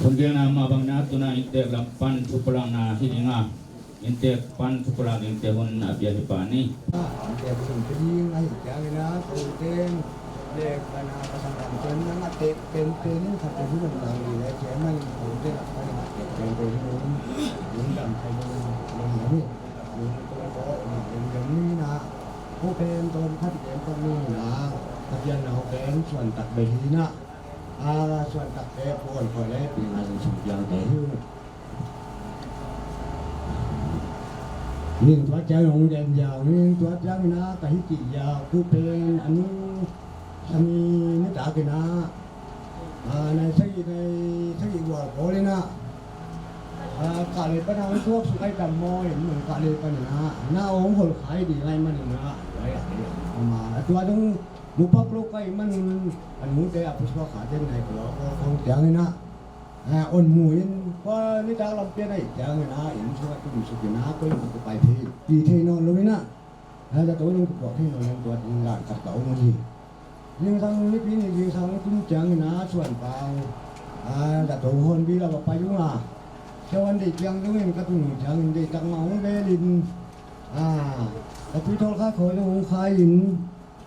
Hun gelna mah bangin a tuna inntek lam pan thupulakna hi ding a, inntek pan thupulak dingte hun a bia hi pah ni. Inntek hun pia ding ahih ciangin a, ko teng le pan a pasal lam pen nang a tek penpen in khat te hun lam nang ding le ciah man ko teng a pan a tek penpen in hun dam thei ding lam dam hi. Hun ko ko lam dam ni na. Ko pen tawm khat pen ko ni na. Ka pian na ho pen suan tak be hi na. A suan takte pawl khawh le pi ngai sung piangte hi. Nin tua ciang hong gen ziau, nin tua ciang ina ka hi kik ziau, tu pen a nung sani nitak ina, a, nai sagih, nai sagih gual pawl ina, a, kah le pan a hong tuak suk ai tam maw, in mun kah le pan ina, na hong hol khai ding ai man ina, a, a, a, a, a, tua dong mupak lo kai man un, a nute a pusuak kha den nai kua kua kong ciang ina, a, on mu in, kua nitak lam pian ai ciang ina, inn sung a tum suk ina, koi lam pai thei, pi thei nawn lo ina, a, zato nung kua thei nawn lo tua ding lan ka ka ung hi. Zingsang nipi ni zingsang tum ciang ina, suan pau, a, zato hon bi lam a pai ung a. Siawan dei ciang zong in ka tung ciang in dei tak ma ung bel in, a, ka tui tol kha khawi zong ung khai in,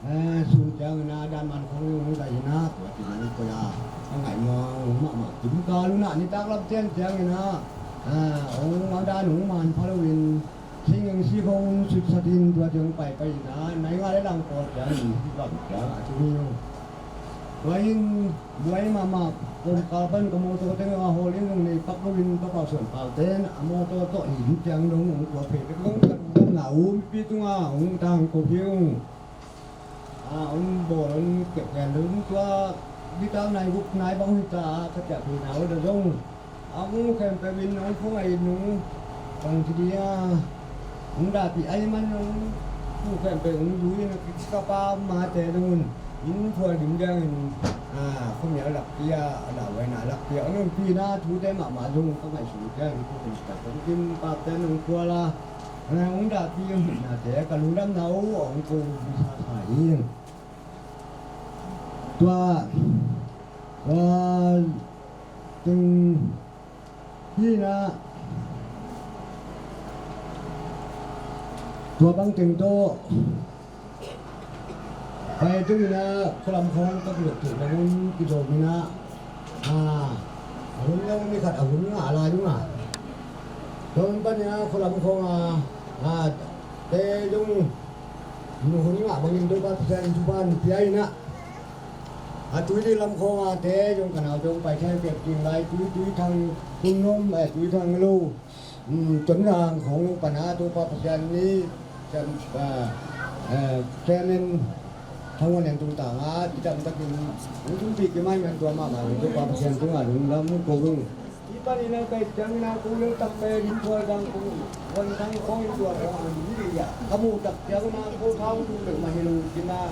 a, sun ciang ina dan man khong ung zai ina, tua ti nang koya, a ngai ma ung mahmah tum ka luna nitak lam ciang ciang ina, a, ung a dan ung man pha lo in, singing si khong sutsatin tua ciang paipai ina, nai nga le lang pawl ciang in, hi gam ciang a tung hi ung. Tua in buai mahmah, kawmkal pan ka mawtaw teng a hawl in zong nei pak lo in, ka pau suan pau ten a mawtaw tawh hi ciang dong ung tua phei bek zong ka lungdamna uh mipi tungah ung tang ko hi ung. A, hong bawl hong kepkhen lo in tua, bitak nai guk nai bang hi ta a, ka ciah phi na uh da zong. A, hong khempeuh in hong phung a in hong bang ci dia, hong dahpih ai man hong, hong khempeuh hong zui in a kik ka pa mate zong un. In phual dim diang in, a, khuamial lakpi a, a lauhuaina lakpi a, hong hong pi na thute mahmah zong ka ngaihsut diang in, hong kim pakte hong phual a. Hong dahpih hong hih nate ka lungdamna uh hong ko bisa sa hi. Tua, tua teng hi na, tua bang teng tawh pai tung ina, khualam khawng ka kiluk theih bang un kizom ina, a, a hun lo ni khat a hun ngah lai ung a. Tua man pan ina khualam khawng a, a, te zong hun ngah bangin Topa Pasian in thupha pia ina, a, Tuidi lam khawng a te zong ka nau zong pai thei kep ding lai, Tui, Tuithang, Kum Nom, eh, Tuithang lo, um, Tonzang khawng lo pan a Topa Pasian ni, Sem, a, eh, Semen, Thang Wan Leng tungtang a cidam takin hong tumpi kimai man tua mahmah in Topa Pasian tungah lungdam ko ung. Hih panin a ka it ciangin a ko lel tak pen in Khualzang ko, Khualzang khawng in tua khawng a ding dih a, ka muh tak ciangin a ko thau tu leh mah hi lo cin a,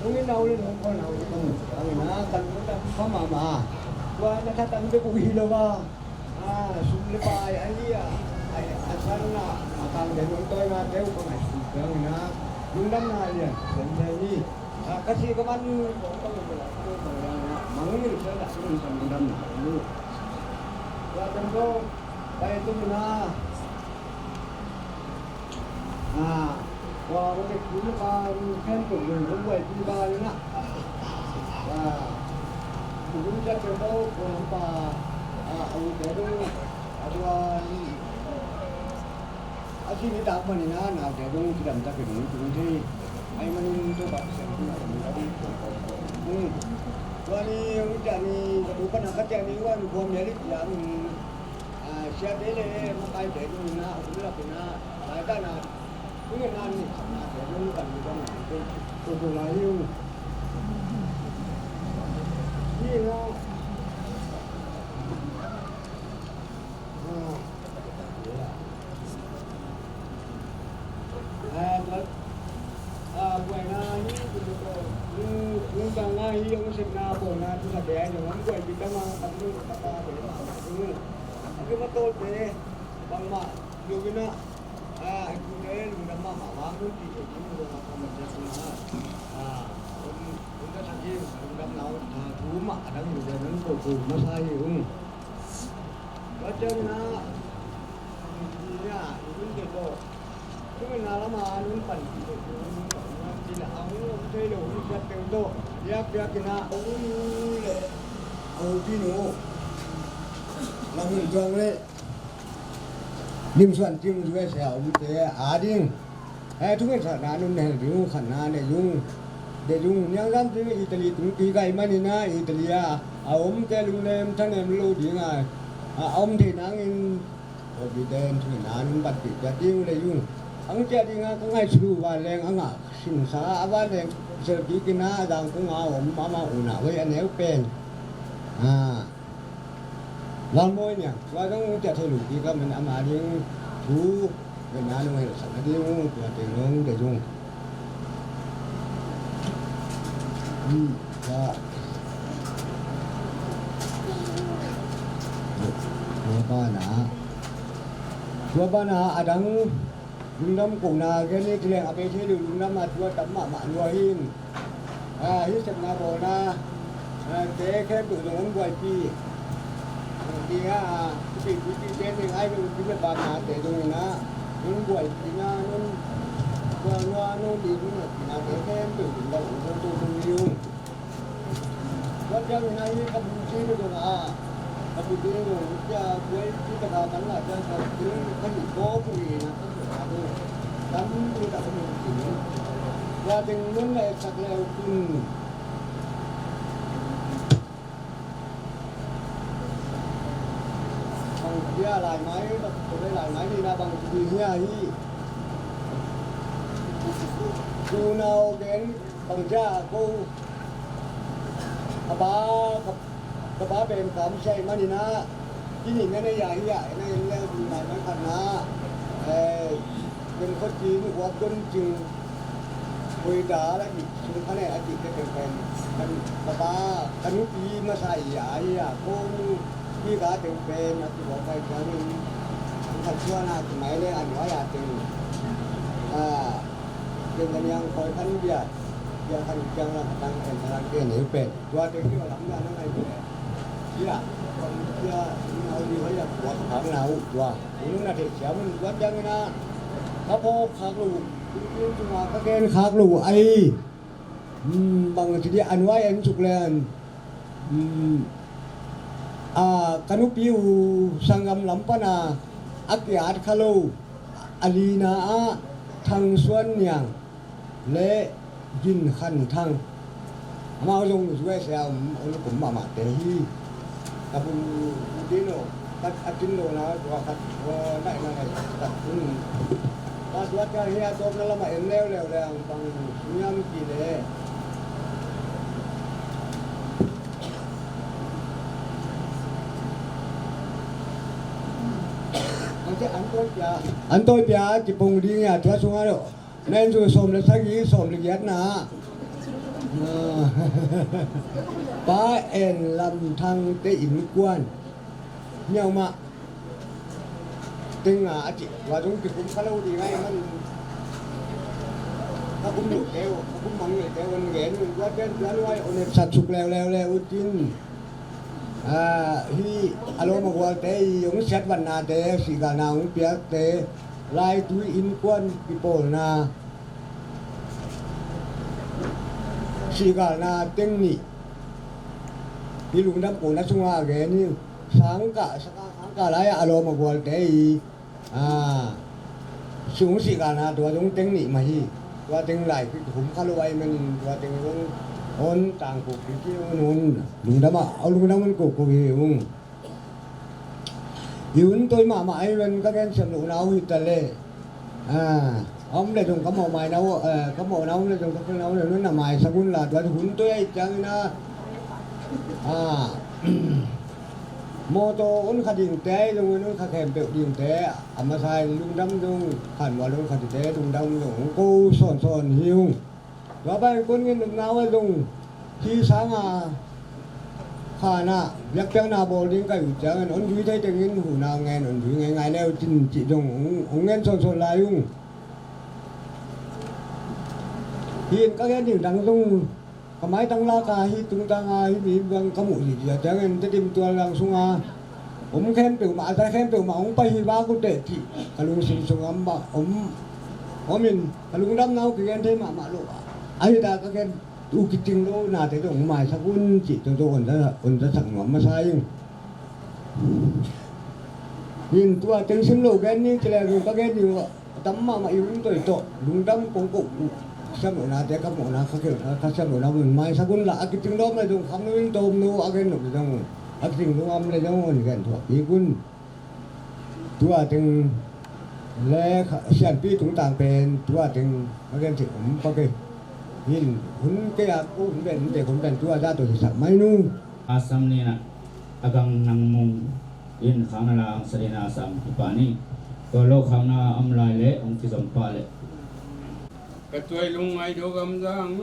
hong in au leh hong khual au leh ka muh ciangin a ka lungdam kha mahmah a. Tua na khat ang bek uh hi lo a, a, sum le pai ahi a, a, a san a, a kang den hong tawi na teu ka ngaihsut ciangin a lungdamna lian sen sen hi. A, ka si ka man kong ka lungdam, mang hi lo ciangin a lungdamna hi. Tua teng ko pai tung na. A, tua ko tek tun pa khen tung lung ko buai pi ba na. A, tung ja teng ko ko pa, a, au te tung, a, tua, a, si ni tak man ina na te tung si dam tak tung tung thei. Ai man in to ba sen tung a tung tung tung tung. Tua ni ung ja ni ka tu pa na ka te ni wa ni ko mi a li ya ni. A, siate le makaite ding ina, a kum lak ina, laitana, tung ina ni, na te ding kan ni kan ni, tung tung lai hi ung. Hi ina. A, a, tua, a, buaina hi, tua, tua, tua, tua, tua, hi, hong sepna, bawlna, tu sa te ai, tua, hong buai, tua, tua, tua, tua, tua, tua, tua, tua, tua, bangmah lo ina, a, a kute lungdam mahmah vang hun ti kei kim lo a, a, hun ta thak hi, lungdam lau, a, thu mah a dang lungdam nang ko ko masa hi ung. Tua ciang ina, ina, i hun te tawh, tung ina lama nun pan ti tawh, ina a hun om thei lo, hun siat teng tawh, piak piak ina, a hun le, a hun pi nu, lam hun tuang le, Lim Suan Cing U S A a omte a ding, eh, thungetsak na nun hel ding uh khatna nei ung. Deih ung, niangzam ding Italy tungpi gai manin a Italy a a omte lungnem thanem lo ding a, a om thei nangin, Covid ten thungetna nun batpih piak ding uh lei ung. Ang ciah dinga ka ngaihsut uh vanleng a ngah sinsa a vanleng selkik in a zangkung a om amah unau ei a neu pen. Lalmawi nia tua zong ciah thei lo kik a man ama ding thu venna nong helsakna ding uh tua teng nong dei zong. Tua tua bana tua bana a dang lungdam kohna gen ni tileng a bei thei lo lungdam a tua tam mahmah lua hin. Hi sepna bawlna te khempeuh zong hong buaipi. Dinga a kipeituipi te ning ai lo kipe bamna te zong ina hong buaipina nong buaina nong dinna te khempeuh zong hong to to ni. Tua ciangin ahi ka bu ci ni dong a ka bu ci ni dong cia buai ci taka kan la cia ka bu ci ni ka ni ko bu ni na ka bu na dong kan bu ta ka bu ci ni. Tua ding nun na sak leu kun. Bang cia lai mai ka bu lai mai ni na bang ci ni hi. Ku nau gen bang cia ko. Ka pa, ka, ka pa pen kam siai manin ah, kini na nei a hi ah, na en leu ding lai mai khat na, eh, pen khot kin uap don cing, koi da la dik, sung kha ne a dik te pen pen, kan, ka pa, ka nupi masa i a hi ah, ko nu, pi ka teng pen, a ki uap kai kiang in, an khat suan a ki mai le an wai a teng, ah, pen kan yang koi kan bia, bia kan kiang la khatang en khatang en ei pen. Tua teng hi lam na na ngai pen. Sia, sia, ni hau ni hau ya tua khatang na u tua. Unu na te sia mun tua kiang na. Ka pho khak lu, kin kin tunga ka gen khak lu ai. Hmm, bang ti di an wai en suk le an. Hmm. A, ka nupi u sanggam lam pana a kiat kha lo. A lina a Thang Suan Niang. Le Gin Khan Thang. Amau zong U S A a om, om kum mahmah te hi. Ka bun u din lo, kat a tin lo na, tua khat, tua nai na nai, kat bun. Ka tua tia hi a tawpna lamah en leuleu le ang bang niam ki le. An tawi pia, an tawi pia, kipong ding a tua sungah lo. Na en zu sawm le sagih, sawm le giatna. Pa En Lam Thang te innkuan. Niaumah. Teng a a cih. Tua zong kikum kha lo ding a i man. Ka kum lo teu, ka kum mang lo teu, on gen, on guat gen, tua lo ai, on et sat suk leu leu leu utin. Hi a lawm a gualte i hong siatvanhnate, sihgalna hong piakte, laitui innkuan kipawlna, sihgalna teng nih. Hi lungdam kohna sungah a gen hi. Sangkah, sangkah lai a lawm a gualte i Sung sihgalna tua zong teng nih mah hi. Tua teng lai khit hum kha lo ai manin tua teng zong on tangko kiki on on lungdam ah a lungdam on koko hi ung. I hun toi mahmah ai man ka gen sem lohna uh hi ta le. A om le zong ka mawh maina uh, ka mawhna um le zong ka pilna um le nun na maisak un la tua hun toi ai ciangin a Mawtaw on kha dingte, zong on kha khempeuh dingte, a masa in lungdam zong khanmual on kha dingte, lungdam zong hong ko sawnsawn hi ung. Tua bang in kun ngen nopna uh a zong hi sanga khanah biakpiakna bawl ding ka hih uh ciangin on zui thei tengin huhna ngen on zui ngeingai leu cin cih zong hong ngen sawnsawn lai ung. Hi in ka gen ding dang zong Ka maitang laka hi tungtanga hi mi bang ka muh hi dia ciangin Tedim tual lang sunga om khempeuh mah a za khempeuh mah hong pai hi vak uh teh cih ka lungsim sunga mah om om in ka lungdamna uh kigen thei mahmah lo a hi ta ka gen uh kicing lo nate zong maisak un cih tawh tawh on za on za sak nuam masa ing. Hin tua teng sim lo gen ni ci le zong ka gen ni uh. Tam mahmah i hun toi tawh lungdam kong koh uh. Siam lohnate ka mawhna ka khelhna ka siam lohna mun maisak un la a kicing lawm le zong kham lo in tawm lo a gen nop le zong a kicing lungam le zong on gen thuak kik un. Tua teng Le kha-, sianpi tungtang pen tua teng a gen thei om pak e. Hin hun kei a ko hun pen hun te hun pen tua da to sak mai nu. Assam ni na agang nang mung in khang na la ang sa ding a sam ki pa ni. Tua lo khang na am lai le ang ki zom pa le. Ka tuai lung ngai do gam zang.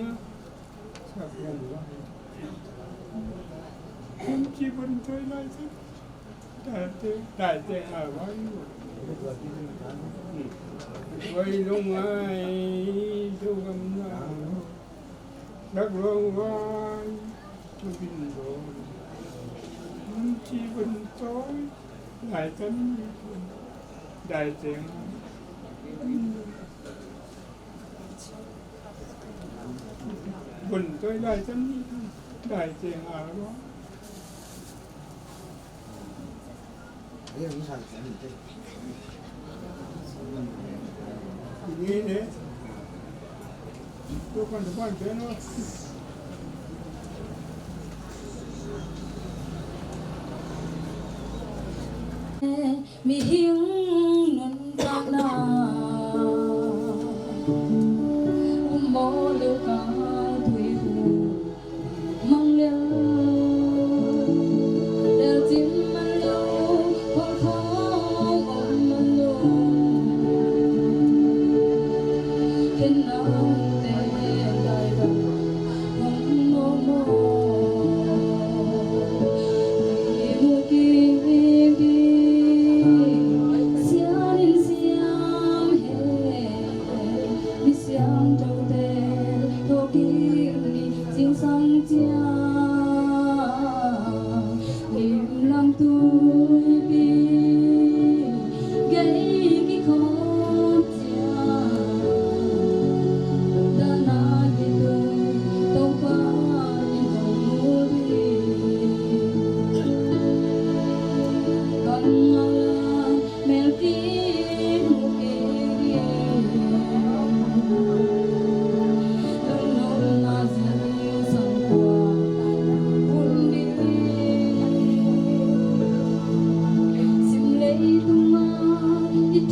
Kum ci bun tuai lai sa. Dai te, dai te a wai. Wai long wai, do gam na. Dak long wai, tu bin long. Kum ci bun tuai, dai te, dai te. Bun tuai lai cem ni, lai ceng a lo. Ni ne. Tu kan tu kan cem lo. Mihing nuntakna um mawh leh kang tui uh mang lel. Lelcin man lo, khawlkhawng om man lo. Khen nang te lai bang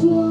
Tua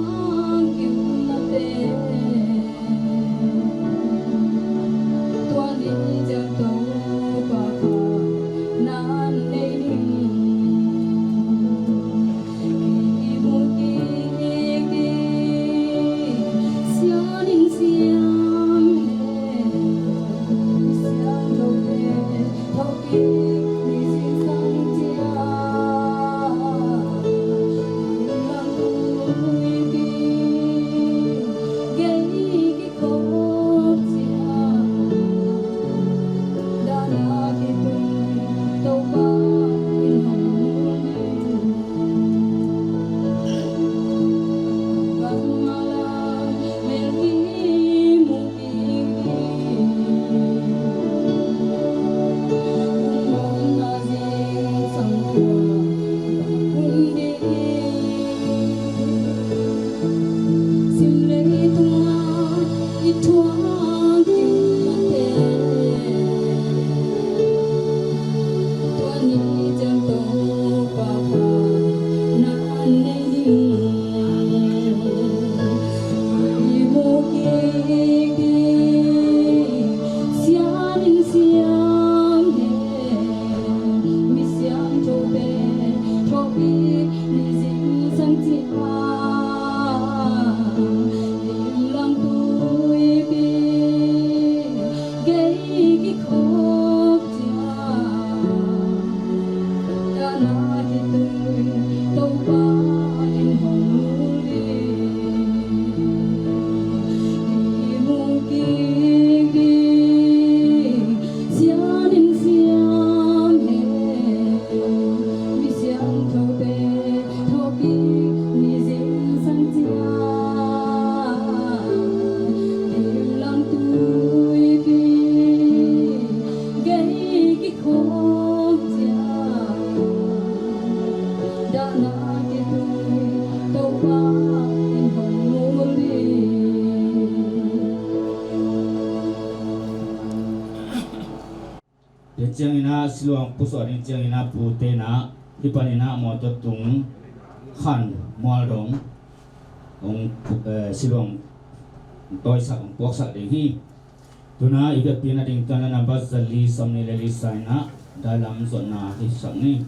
ciangin ah siluang pusuah ding ciangin ah pute in ah hih panin ah mawtaw tung khan mual dong. hong phu-, eh, siluang hong tawisak, hong puaksak ding hi. Tuna i vekpi na ding tuan la nambat zali sawmnih le li sa in ah dailam zuatna hisak ni.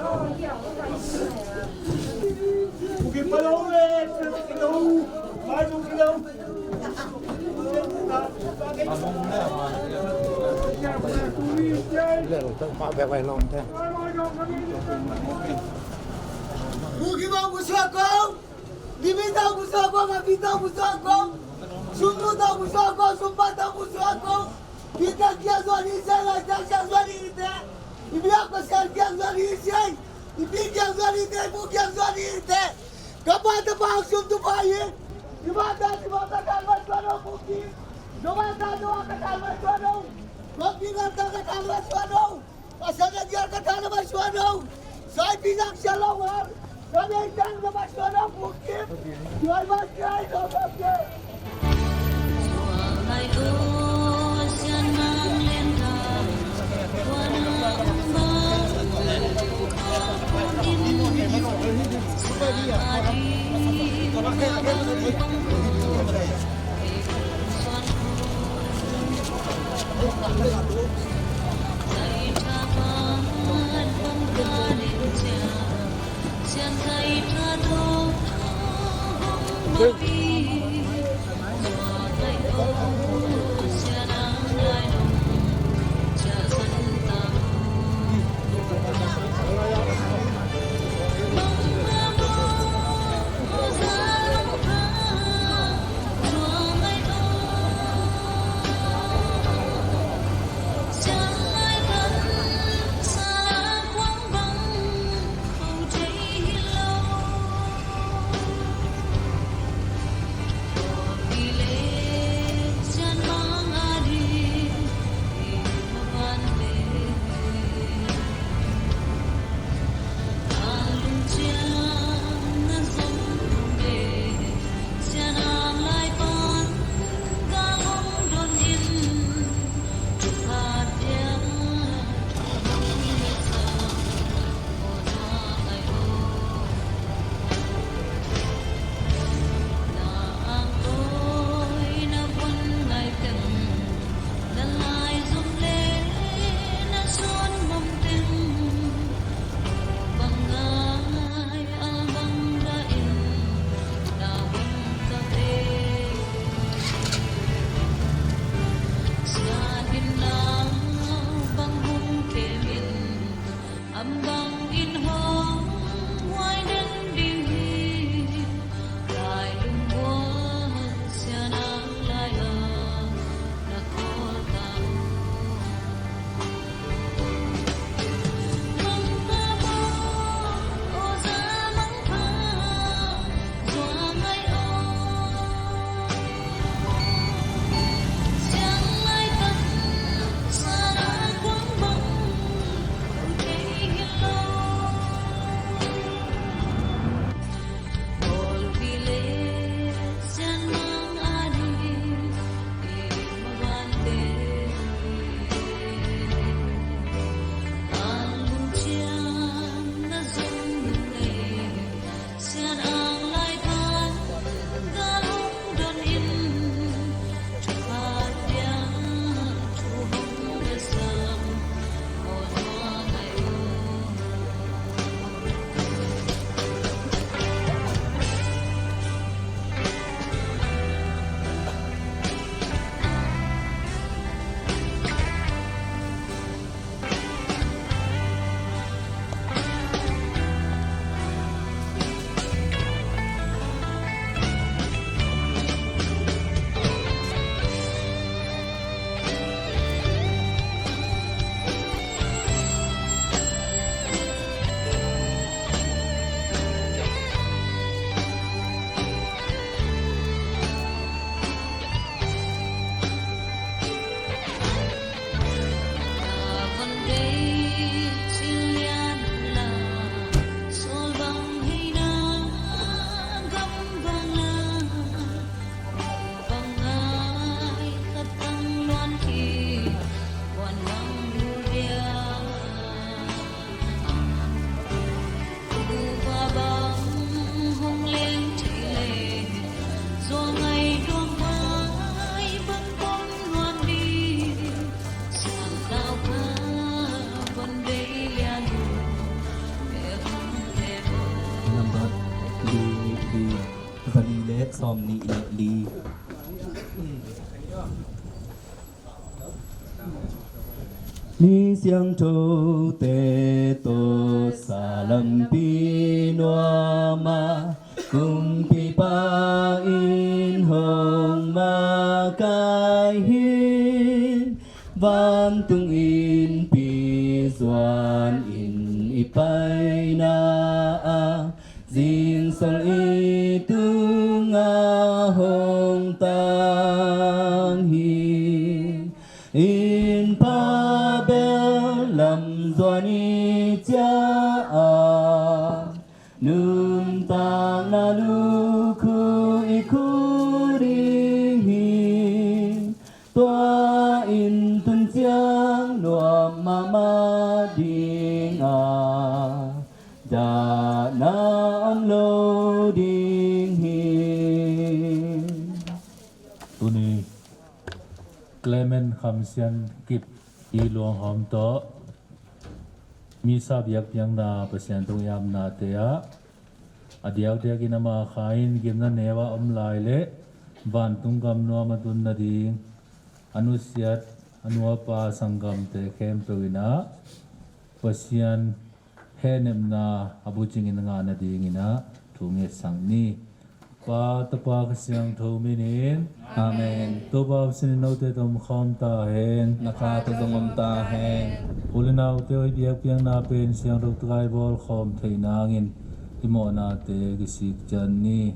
Pu Kim Aung Pu Suak Kong, Nimin Aung Pu Suak Kong, Amin Aung Pu Suak Kong, Sum Lut Aung Pu Suak Kong, Sum Pat Aung Pu Suak Kong, Peter Kiang Zuan Hi Seng, Lai Siangtho Kiang Zuan Hi Seng, i biak Pasian Kiang Zuan Hi Seng, i pi Kiang Zuan Hi Seng, i pu Kiang Zuan Hi Seng. Ka pa, ka pa, sum tu pa hi. Di ba ta, di ba ta, ka ta, ma suan o, Pu Kim. Do ba ta, do ba ka ta, ma suan o. Ko pi ba ta, ka ta, ma suan o. Pasal na dia ka ta, ma suan o. Sai pi nak sia lo war. Ka nei tang, ma suan o, Pu Kim. Tuan ba sia, do ba sia. Sawm nih le li. Mi siangthote tawh sa lampi nuam ah, kumpipa in hong makaih hi. Vantung innpi zuan in i paina ah, zingsol i tungah hong tang hi. Innpa bel lam zuan i ciah a, nuntakna lukhu i khu ding hi. Tua inn tun ciang nuam mahmah ding a, dahna om lo ding hi. Tuni Clement Kham Sian Kip i luanghawm tawh Misa biakpiakna Pasian tungah i apnate ah, a diakdiakin ama kha in gimna neu ah om lai leh vantung gam nuam a tun nading a nusiat a nu a pa sanggamte khempeuh in ah Pasian hehnepna a bucingin ngah nadingin ah thu ngetsak ni. Pa, Tapa, Kha Siangtho minin. Amen. Topa Pasian in note tawh om khawm ta hen. Na kha tawh zong om ta hen. U le naute aw, i biakpiakna pen siangtho takin i bawl khawm theih nangin i mawhnate kisik ciat ni.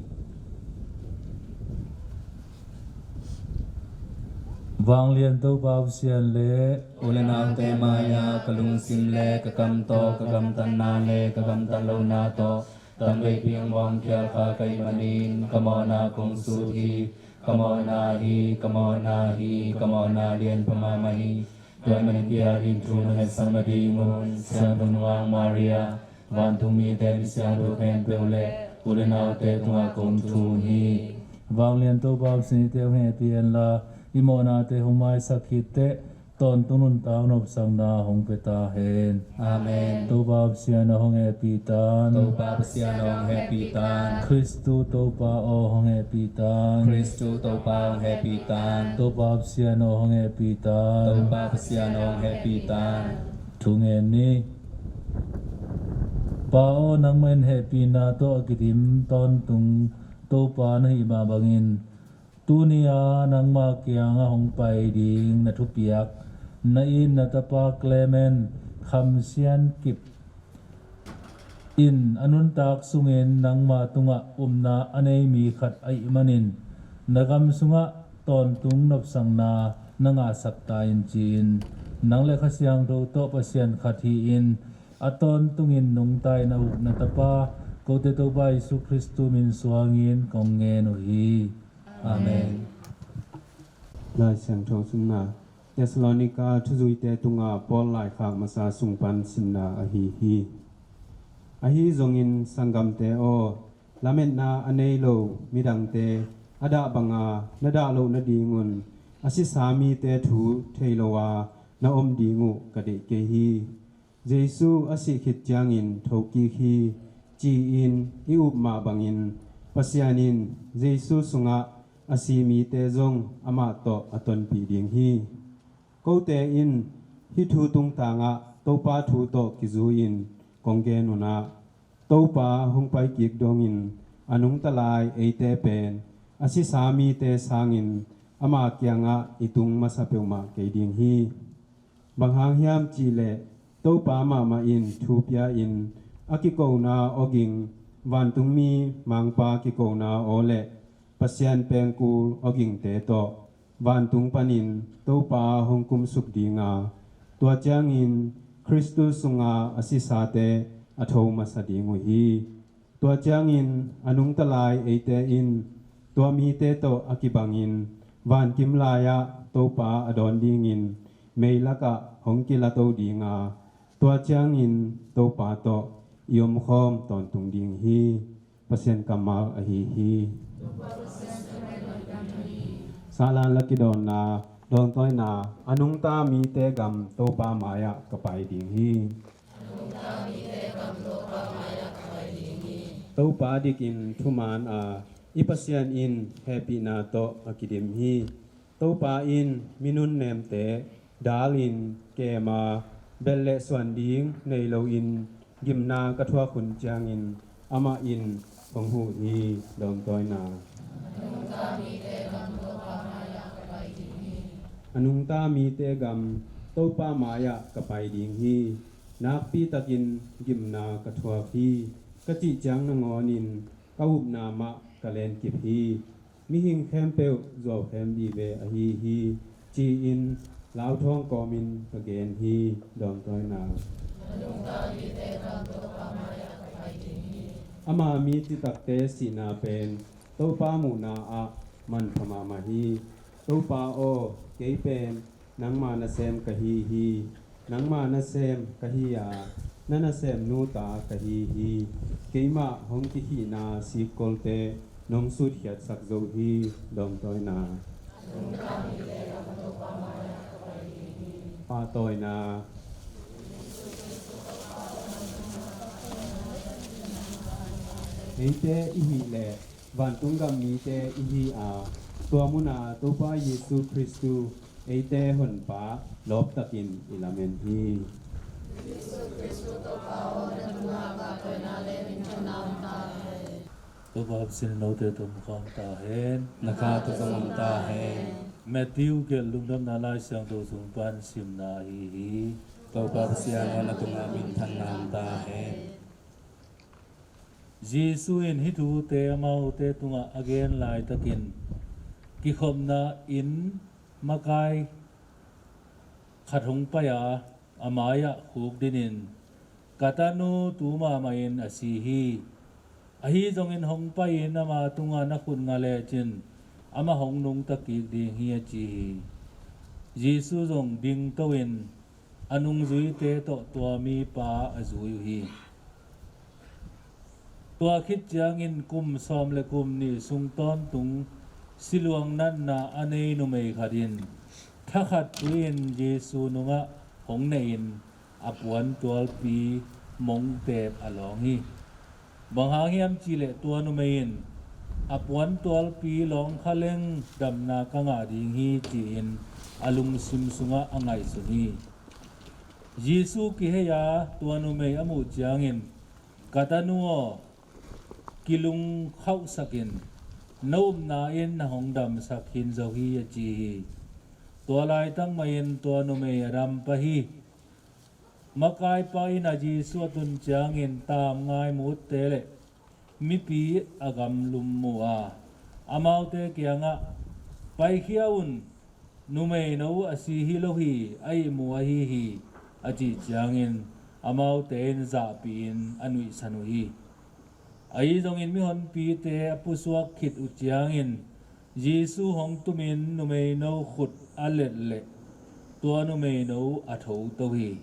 Vanglian Topa Pasian le u le naute mai-ah ka lungsim le ka kam tawh, ka gamtatna le ka gamtat lohna tawh tamveipi hong muangkhial kha ka hih manin ka mawhna kong sut hi. Ka mawhna hi, ka mawhna hi, ka mawhna lianpha mahmah hi. Tua ahih manin kei adingin thu na ngetsak nadingun Siangtho Nungak Maria, vantung mite, mi siangtho khempeuh le u le naute tungah kong thum hi. Vanglian Topa Pasian in eite hong hehpih hen la, i mawhnate hong maisak khit teh, tawntung nuntak nopsakna hong pia ta hen. Amen. Topa Pasian aw, hong hehpih tan. Topa Pasian aw, hong hehpih tan. Khristu Topa aw, hong hehpih tan. Khristu Topa aw, hong hehpih tan. Topa Pasian aw, hong hehpih tan. Topa Pasian aw, hong hehpih tan. Thu ngen ni. Pa aw, nangmah in hehpihna tawh a kidim tawntung Topa na hih mah bangin, tuni-a nangma kiangah hong pai ding na thupiak, na it na tapa Clement Kham Sian Kip in a nuntak sungin nangma tungah upna a nei mi khat ahih manin, na gam sungah tawntung nopsakna na ngahsak ta in, ci-in nang le Kha Siangtho tawh Pasian khat hi-in, a tawntungin nungta-in a uk na tapa, kote Topa Jesu Khristu min suangin kong ngen uh hi. Amen. Lai Siangtho simna, Thessalonika thuzuite tungah Paul laikhak masa sung pan simna ahi hi. Ahi zongin sanggamte aw, lametna a nei lo midangte a dah banga na dah loh nadingun a sisa mite thu thei lo a na om ding uh ka deih kei hi. Jesu a sih khit ciangin thokik hi, ci-in i up mah bangin, Pasian in Jesu sungah a si mite zong amah tawh a tonpih ding hi. Kote in hih thu tungtangah Topa thu tawh kizui-in kong gen un ah, Topa hong paikik dongin a nungta lai eite pen a sisa mite sangin ama kiangah i tung masa peuhmah kei ding hi. Bang hang hiam cihleh, Topa mahmah in thu pia-in a kikona awging, vantungmi Mangpa kikona aw le Pasian pengkul awgingte tawh vantung panin Topa hong kumsuk ding a, tua ciangin Khristu sunga a sisate a tho masa ding uh hi. Tua ciangin a nungta lai eite in tua mite tawh a kibangin vankim lai-ah Topa a dawn dingin meilakah hong kilato ding a, tua ciangin Topa tawh i omkhawm tawntung ding hi. Pasian kammal ahi hi. Sahlan la kidawnna, dawngtawina, a nungta mite gam Topa mai-ah ka pai ding hi. Topa dikin thuman a, I Pasian in hehpihna tawh a kidim hi. Topa in mi nunnemte dalin kema, belh le suan ding nei loin gimna ka thuak hun ciangin amah in kong huh hi. Dawmtawina. A nungta mite gam Topa mai-ah ka pai ding hi. Nakpi takin gimna ka thuak hi, ka cih ciang nangawnin ka upna mah ka lenkip hi. Mihing khempeuh zuaukhem vive ahi hi, ci-in lauthawng kawmin ka gen hi. Dawmtawina. Ama mi citakte sihna pen Topa muhna ah manpha mahmah hi. Topa aw, kei pen nangma nasem ka hi hi. Nangma nasem ka hi a, na nasemnu ta ka hi hi. Keimah hong kikhihna sikkolte nong sutkhiatsak zo hi. Dawmtawina. Pahtawina. Eite i hih leh vantung gam mite i hi a, tua muna Topa Jesu Khristu eite honpa lawptakin i lamen hi. Topa sin note tom khawm ta hen. Na kha tawh zong om ta hen. Matthew gelh Lungdamna Lai Siangtho sung pan simna ahi hi. Topa Pasian aw, na tungah minthanna om ta hen. Jesu in hih thute amaute tungah a gen laitakin kikhopna inn makai khat hong pai a, a mai-ah khukdinin, "Ka tanu tu mahmahin a si hi. Ahi zongin hong pai-in ama tungah na khut nga lecin amah hong nungta kik ding hi," a ci hi. Jesu zong dingto-in a nungzuite tawh tua mipa a zui uh hi. Tua khit ciangin kum sawm le kum nih sung tawntung siluang natna a nei numei khat in thakhat tui-in Jesu nungah hong nehin a puantualpi mongteep a lawng hi. Bang hang hiam cihleh tua numei in, "A puantualpi lawng kha leng damna ka ngah ding hi," ci-in a lungsim sungah a ngaihsun hi. Jesu kihei a tua numei a muh ciangin, "Ka tanu aw, kilungkhauhsak in, na upna in na hong damsak khin zo hi," a ci hi. Tua laitak mahin tua numei a dam pah hi. Makaipa in a Jesu a tun ciangin tamngai mutte le mipi a gamlum mu a, amaute kiangah, "Paikhia un, numeino a si hi lo hi, a ihmu ahi hi," a cih ciangin amaute in zahpihin a nuihsan uh hi. Ahi zongin mihonpite a pusuak khit uh ciangin Jesu hong tumin numeino khut a let leh tua numeino a thoto hi.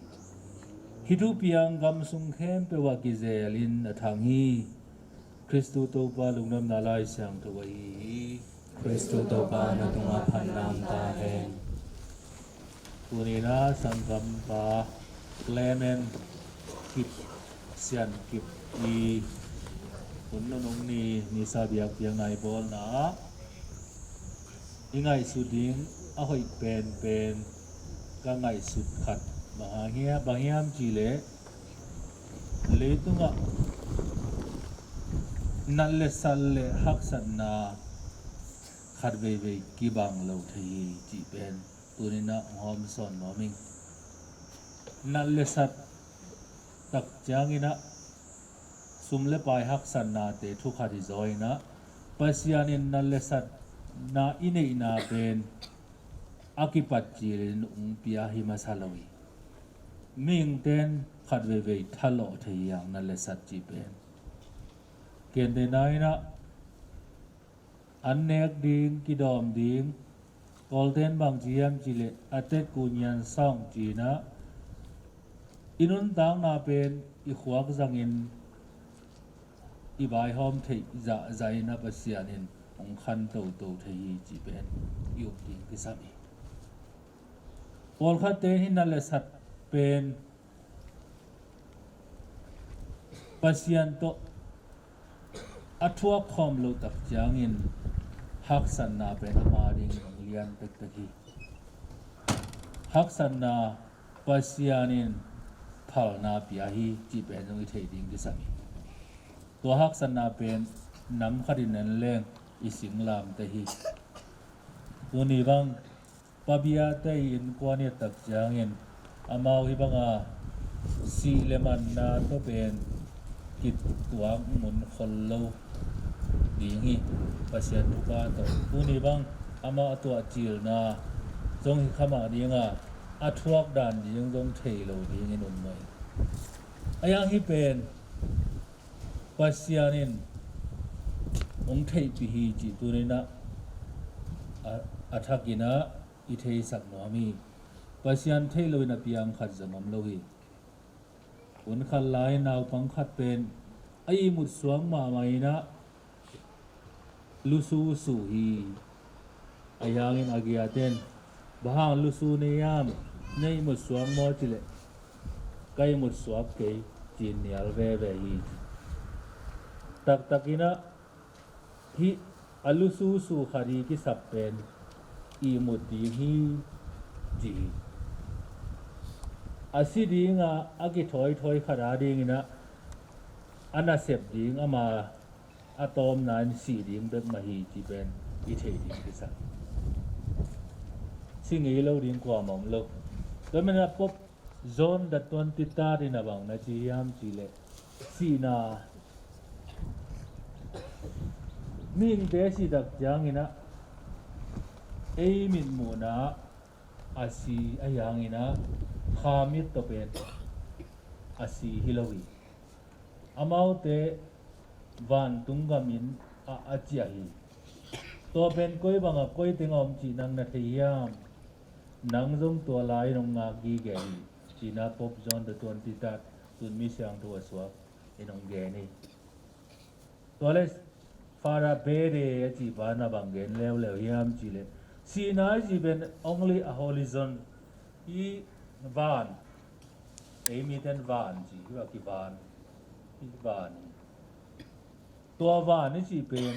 Hih thupiang gam sung khempeuh ah kizelin a thang hi. Khristu Topa lungdamna Lai Siangtho ahi hi. Khristu Topa na tungah phatna om ta hen. Tuni-in ah sanggampa Clement Kip, Sian Kip i hun nunung ni Missa biakpiakna i bawlna ah i ngaihsut ding a hoih penpen ka ngaihsut khat bang hang hia-, bang hiam cihleh, leitungah nat le sat le haksatna khat veivei kibang lo thei hi cih pen tuni-in ah hong hawmsawn nuam ing. Nat le sat tak ciangin ah sum le pai haksatnate thu khat hi zaw in ah, Pasian in nat le satna i neihna pen a kipat cilin hong pia hi masa lo hi. Mihingte in khat veivei thalawh thei hi hang, nat le sat cih pen. Gentehna in ah an nek ding, kidawm ding, Kawlte'n bang ci hiam cihleh, a tek uh nian sawng ci-in ah, i nuntakna pen i khuak zangin i vaihawm theih zahzah in ah Pasian in hong khan toto thei hi cih pen i up ding kisam hi. Pawlkhatte in hih nat le sat pen Pasian tawh A thuak khawm loh tak ciangin haksatna pen ama dingin hong lian tektek hi. Haksatna Pasian in phalna pia hi cih pen zong i theih ding kisam hi. Tua haksatna pen nam khatin en leng i singlamteh hi. Tuni bang Pabiate i innkuan i et tak ciangin amau hih banga sih le manna tawh pen kituak mun khol lo ding hi. Pasian thupha tawh tuni bang amau a tuah cilna zong hi kha mah dinga a thuak dan ding zong thei lo dingin um mah hi. A yang hih pen Pasian in hong theihpih hi cih tuninah a, a thakinah i theisak nuam hi. Pasian theih loin a piang khat zong om lo hi. Hun khat lai naupang khat pen a ihmut suak mahmah inah lusu su hi. A hangin a giaten, "Bang hang lusu nei hiam? Na ihmut suak maw?" cileh, "Ka ihmut suak kei," ci-in nial veve hi. Taktakinah hih a lusu su khat i kisap pen ihmut ding hi ci hi. A si dinga a kithawithawi khat a dinginah a nasep ding ama a tawmna in sih ding bek mah hi cih pen i theih ding kisam. Si ngei lo ding kuamah om lo. Tua menah Pope John the Twenty-third in a bang na ci hiam cihleh, sihna, mihingte sih tak cianginah ei mitmuhna a si a hianginah kha mit tawh pen a si hi lo hi. Amaute vantung gamin a, a ciah hi. Tua pen koi banga koi teng a om cih nang na thei hiam? Nang zong tua lai in hong ngak gige hi, ci-inah Pope John the Twenty-third tun mi siangtho a suak in hong gen hi. Tua le Father Bede a cih pa na bang gen leuleu hiam cihleh, sihna i cih pen only a horizon, i van, ei miten van ci hi, a kivan, i van hi. Tua van i cih pen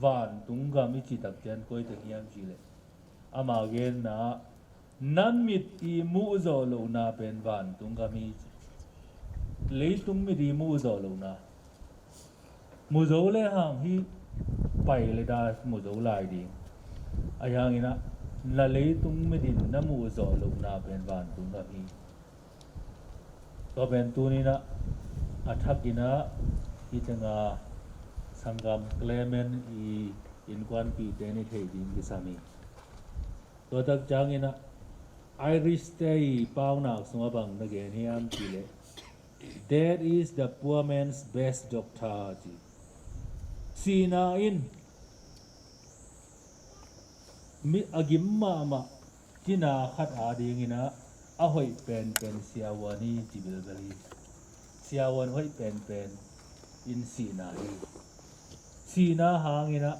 vantung gam i cih tak ciang koi teng hiam cihleh, ama genna ah na mit i muh zawh lohna pen vantung gam hi ci. Leitung mit i muh zawh lohna. Mu zo le hang hi, pai le da mu zo lai ding. A hianginah na leitung mit in na muh zawh lohna pen vantung gam hi. Tua pen tuninah a thakinah hih tenga sanggam Clement i innkuanpihte in i theih ding kisam hi. Tua tak cianginah Irish-te i paunak sungah bang na gen hiam cihleh, "Death is the poor man's best doctor," ci. Sihna in mi a gim mahmah cina khat a dinginah a hoih penpen siavuan hi ci bilbel hi. Siavuan hoih penpen in sihna hi. Sihna hanginah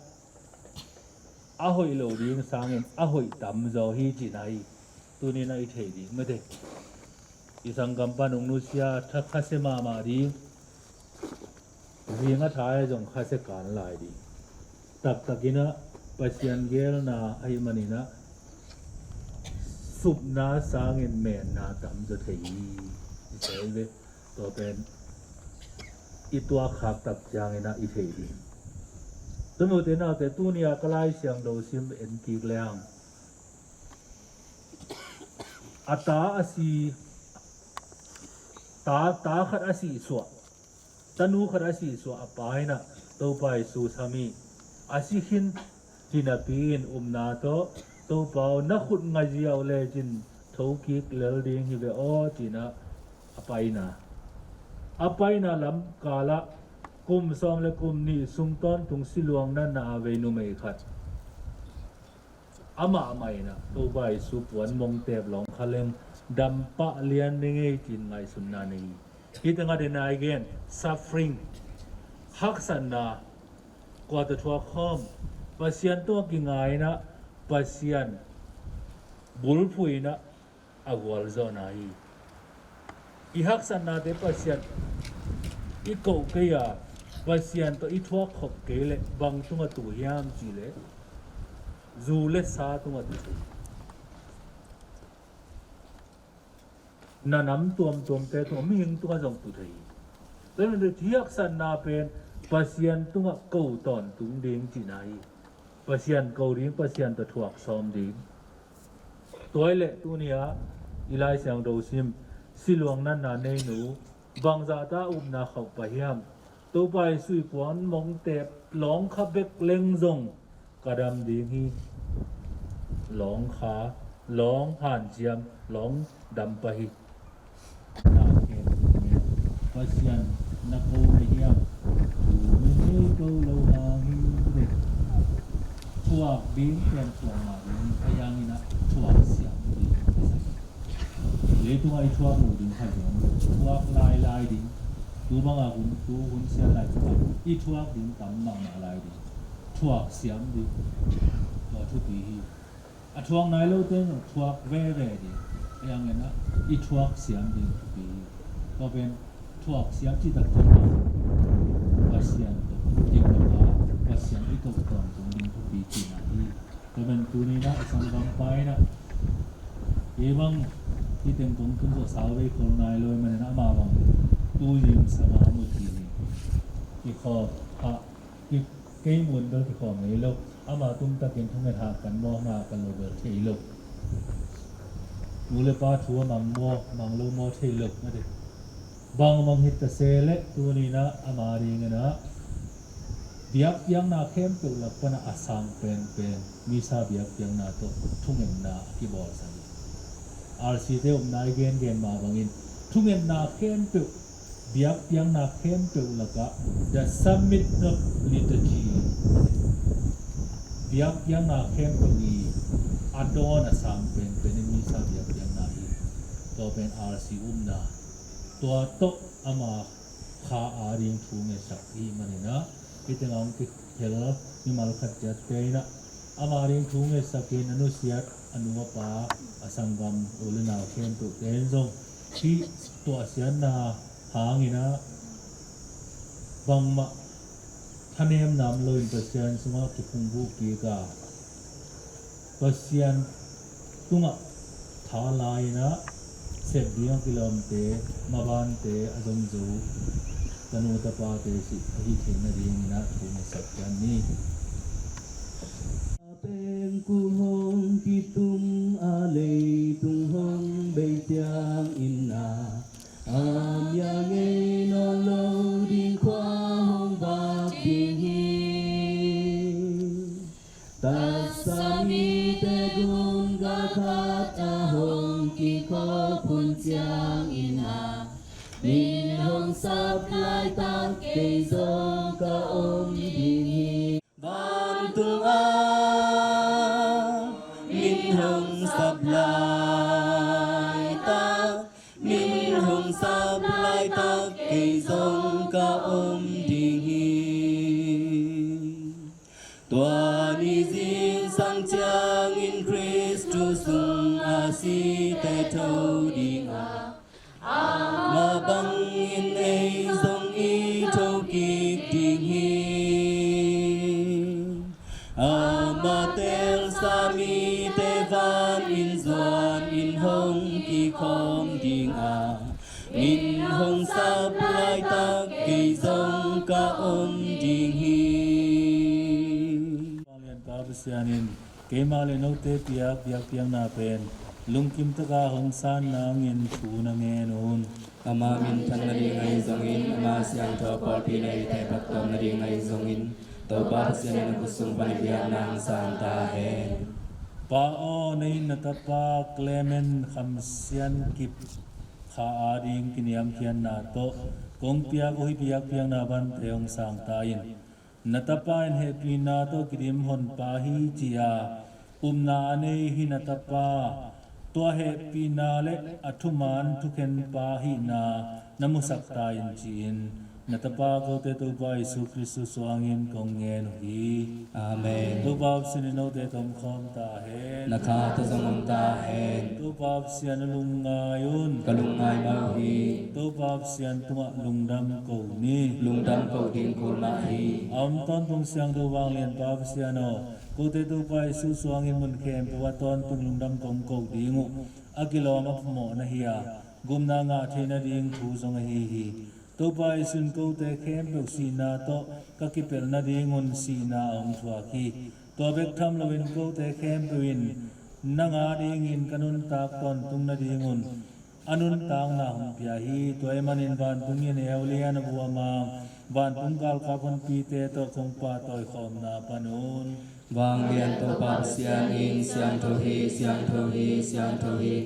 a hoih lo ding sangin a hoih tamzaw hi cihna hi. Tuninah i thei ding mate. I sanggam pan hong nusia tha khasia mahmah ding. Zing a thai zong khasia kan lai ding. Taktakinah Pasian geelna ahih maninah supna sangin menna tamzaw thei hi. I sel ve. Tua pen i tuakkhak tak cianginah i thei ding. Tunu te naute, tuni-a ka Lai Siangtho sim en kik leng, a ta a si, ta, ta khat a sihsuah, tanu khat a sihsuah a pa inah Topa Jesu sam hi. A si khin ci napi-in upna tawh, "Topa aw, na khut ngazia uh lecin thokik lel ding hi ve aw," ci-inah a paina. A paina lamkalah kum sawm le kum nih sung tawntung siluang natna a vei numei khat, amah mah inah Topa Jesu puan mongtep lawng kha leng dampah lian ding ei ci-in ngaihsutna nei hi. Hih tengah den a i gen suffering, haksatna, kua tawh thuak khawm, Pasian tawh kingaina, Pasian bulphuhna a gualzawhna hi. I haksatnate Pasian i koh kei a, Pasian tawh i thuak khop kei leh bang tungah tu hiam cih leh, zu le sa tungah tu thei hi. Na nam tuamtuamte tungah, mihing tungah zong tu thei hi. Tua hi manin thuhaksatna pen Pasian tungah ko tawntung ding cihna hi. Pasian ko ding, Pasian tawh thuak sawm ding. Tua hi leh tuni-ah i Lai Siangtho sim, siluang natna neinu bangzahta upna khauh pah hiam? Topa Jesuh i puan mongtep lawngkha bek leng zong ka dam ding hi. Lawngkha, lawng hanciam, lawng dam pah hi. Pasian na ko na hiam? Thu na nei ko lo hang hi. Thuak ding pen thuak mah ding, a hiangin ah thuak siam ding. Leitungah i thuak lo ding khat zong, thuak lailai ding. Tu bangah hun, tu hun siat lai tungah i thuak ding tam mahmah lai ding. Thuak siam ding. Tua thupi hi. A thuak nai lote zong thuak veve ding. A hiangin ah i thuak siam ding thupi hi. Tua pen thuak siam cih taktak Pasian tawh kikop a, Pasian i ko tawntung ding thupi cihna hi. Tua pen tuni-in ah i sanggam pa in ah, kei bang hih teng kong tun zawh sau vei khol nai lo ahih manin ah, amah bang tu zing sa mah mu ci ni. Kikhawm hah, ki, kei mun bel kikhawm ngei lo. Amah tumtakin thungen hah kan maw, hah kan lo bel thei lo. Nu le pa thu a mang maw, mang lo maw thei lo, na ti. Bangmah hi ta se leh tuni-in ah ama dingin ah biakpiakna khempeuh lak pan ah a sang penpen misa biakpiakna tawh thungetna a kibawlsak hi. R C te upna i gengen mah bangin thungetna khempeuh, biakpiakna khempeuh lakah the summit of liturgy, biakpiakna khempeuh i a dawn a sang penpen in misa biakpiakna hi. Tua pen R C upna. Tua tawh ama kha ading thu ngetsak i hih manin ah, hih tengah hong kikhel mimal khat ciatte in ah ama ading thu ngetsakin a nusiat a nu a pa, a sanggam u le nau khempeuhte in zong hih tuahsiatna hangin ah bangmah thanemna om loin Pasian sungah kiphungvuh kik a, Pasian tungah tha la-in ah sep ding a kilawmte, mabante a zomzo tanu tapate sih ahih theih nadingin ah thu ngetsak ciat ni. Pengkul hong kitum a, leitung hong bei ciangin ah, a mya ngei nawn lo ding khua hong vak ding hi. Taksa mite gunga khat a hong kikhop hun ciangin ah, min hong sap laitak kei zong ka om ding hi. Vantungah min hong sap laitak, min hong sap laitak kei zong ka om ding hi. Tua ni zingsang ciangin Khristu sungah site tho dingah, amah bangin ei zong i tho kik ding hi. Amah teelsa mite vanin zuanin hong kikhawm dingah, min hong sap laitak kei zong ka om ding hi. Vanglianpa Pasian in keimah le note piak biakpiakna pen lungkim taka hong san nangin thu na ngen un. Ama minthan nading ahi zongin, ama siangtho pawlpi na i theihphat tawm nading ahi zongin, Topa Pasian in a khutsung pan i biakna hong sang ta hen. Pa aw, na in na tapa Clement Kham Sian Kip kha ading kiniamkhiatna tawh kong piak uh hih biakpiakna bante hong sang ta in. Na tapa in hehpihna tawh kidim honpa hi ci-a upna a nei hih na tapa, tua hehpihna le a thuman thukhenpa hihna na musak ta in ci-in na tapa kote Topa Jesu Khristu suangin kong ngen uh hi. Amen. Topa Pasian in note tawh om khawm ta hen. Na kha tawh zong om ta hen. Topa Pasian, na lungngai un. Ka lungngai mah uh hi. Topa Pasian tungah lungdam ko ni. Lungdam ko ding kul mah hi. A om tawntung siangtho vanglianpa Pasian aw, kote Topa Jesu suangin mun khempeuh ah tawntung lungdam kong ko ding uh. A kilawm a phamawh na hi a, gupna ngah theih nading thu zong ahi hi. Topa Jesu in kote khempeuh sihna tawh ka kipelh nadingun sihna a hong thuak hi. Tua bek tham loin kote khempeuh in nang adingin ka nuntak tawntung nadingun a nuntakna hong pia hi. Tua ahih manin vantung in eu lian a vuama vantung galkap honpite tawh kong pahtawi khawmna pan un. Vanglian Topa Pasian in, siangtho hi, siangtho hi, siangtho hi.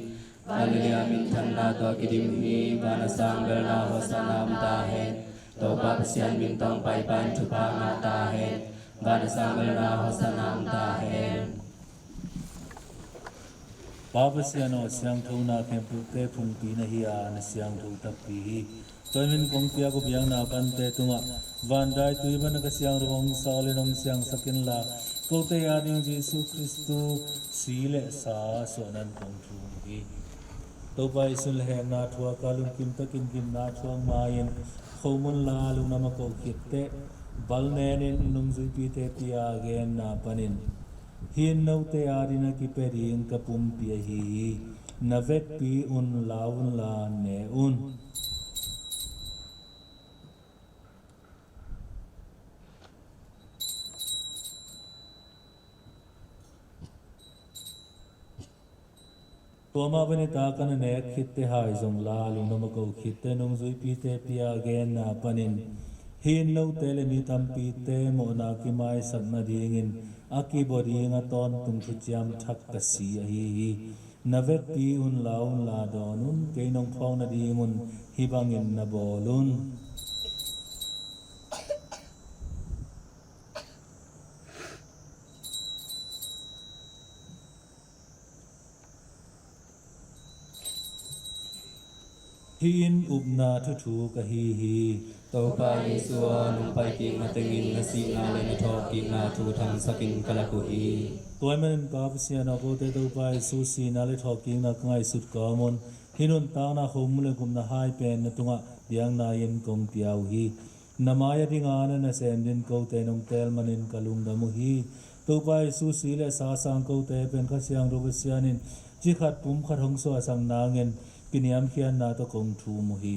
Van le lei a minthanna tawh kidim hi. Van a sang belna hosanna om ta hen. Topa Pasian min tawh hong paipa in thupha ngah ta hen. Van a sang belna hosanna om ta hen. Pa Pasian aw, siangthona khempeuhte phungpi na hi a, na siangtho takpi hi. Tua ahih manin kong piak uh biakna pante tungah van daitui bangin ka siangtho hong sawlin hong siangsak inla, kote ading Jesu Khristu si le sa suahna in kong thum uh hi. Topa Jesu in lehhekna thuak a, lungkim takin gimna thuak ma-in khomun la, lungdam a ko khit teh, bal nenin nungzuipite pia a genna panin, "Hih in note adingin a kipia ding ka pumpi ahi hi. Na vekpi un, la unla ne un." Tua mah bangin a tak a na nek khitte hai zong la, lungdam a ko khitte nungzuipite pia a genna panin, "Hih in note le mi tampite mawhna kimaisak nadingin a kibaw ding a tawntung thuciam thak ka si ahi hi. Na vekpi un, la unla dawn un, kei nong phawk nadingun hih bangin na bawl un." Hih in upna thuthuk ahi hi. Topa Jesu aw, nong pai kik matengin na sihna le na thawhkikna thu thangsakin ka lak uh hi. Tua ahih manin Pa Pasian aw, kote Topa Jesu sihna le thawhkikna ka ngaihsut kawm un. Hih nuntakna, khomun le gupna hai pen na tungah biakna-in kong pia uh hi. Na mai-a dinga na nasem dingin kote nong teel manin ka lungdam uh hi. Topa Jesu si le sa sang kote pen Kha Siangtho Pasian in cikhat pumkhat hong suahsak nangin kiniamkhiatna tawh kong thum uh hi.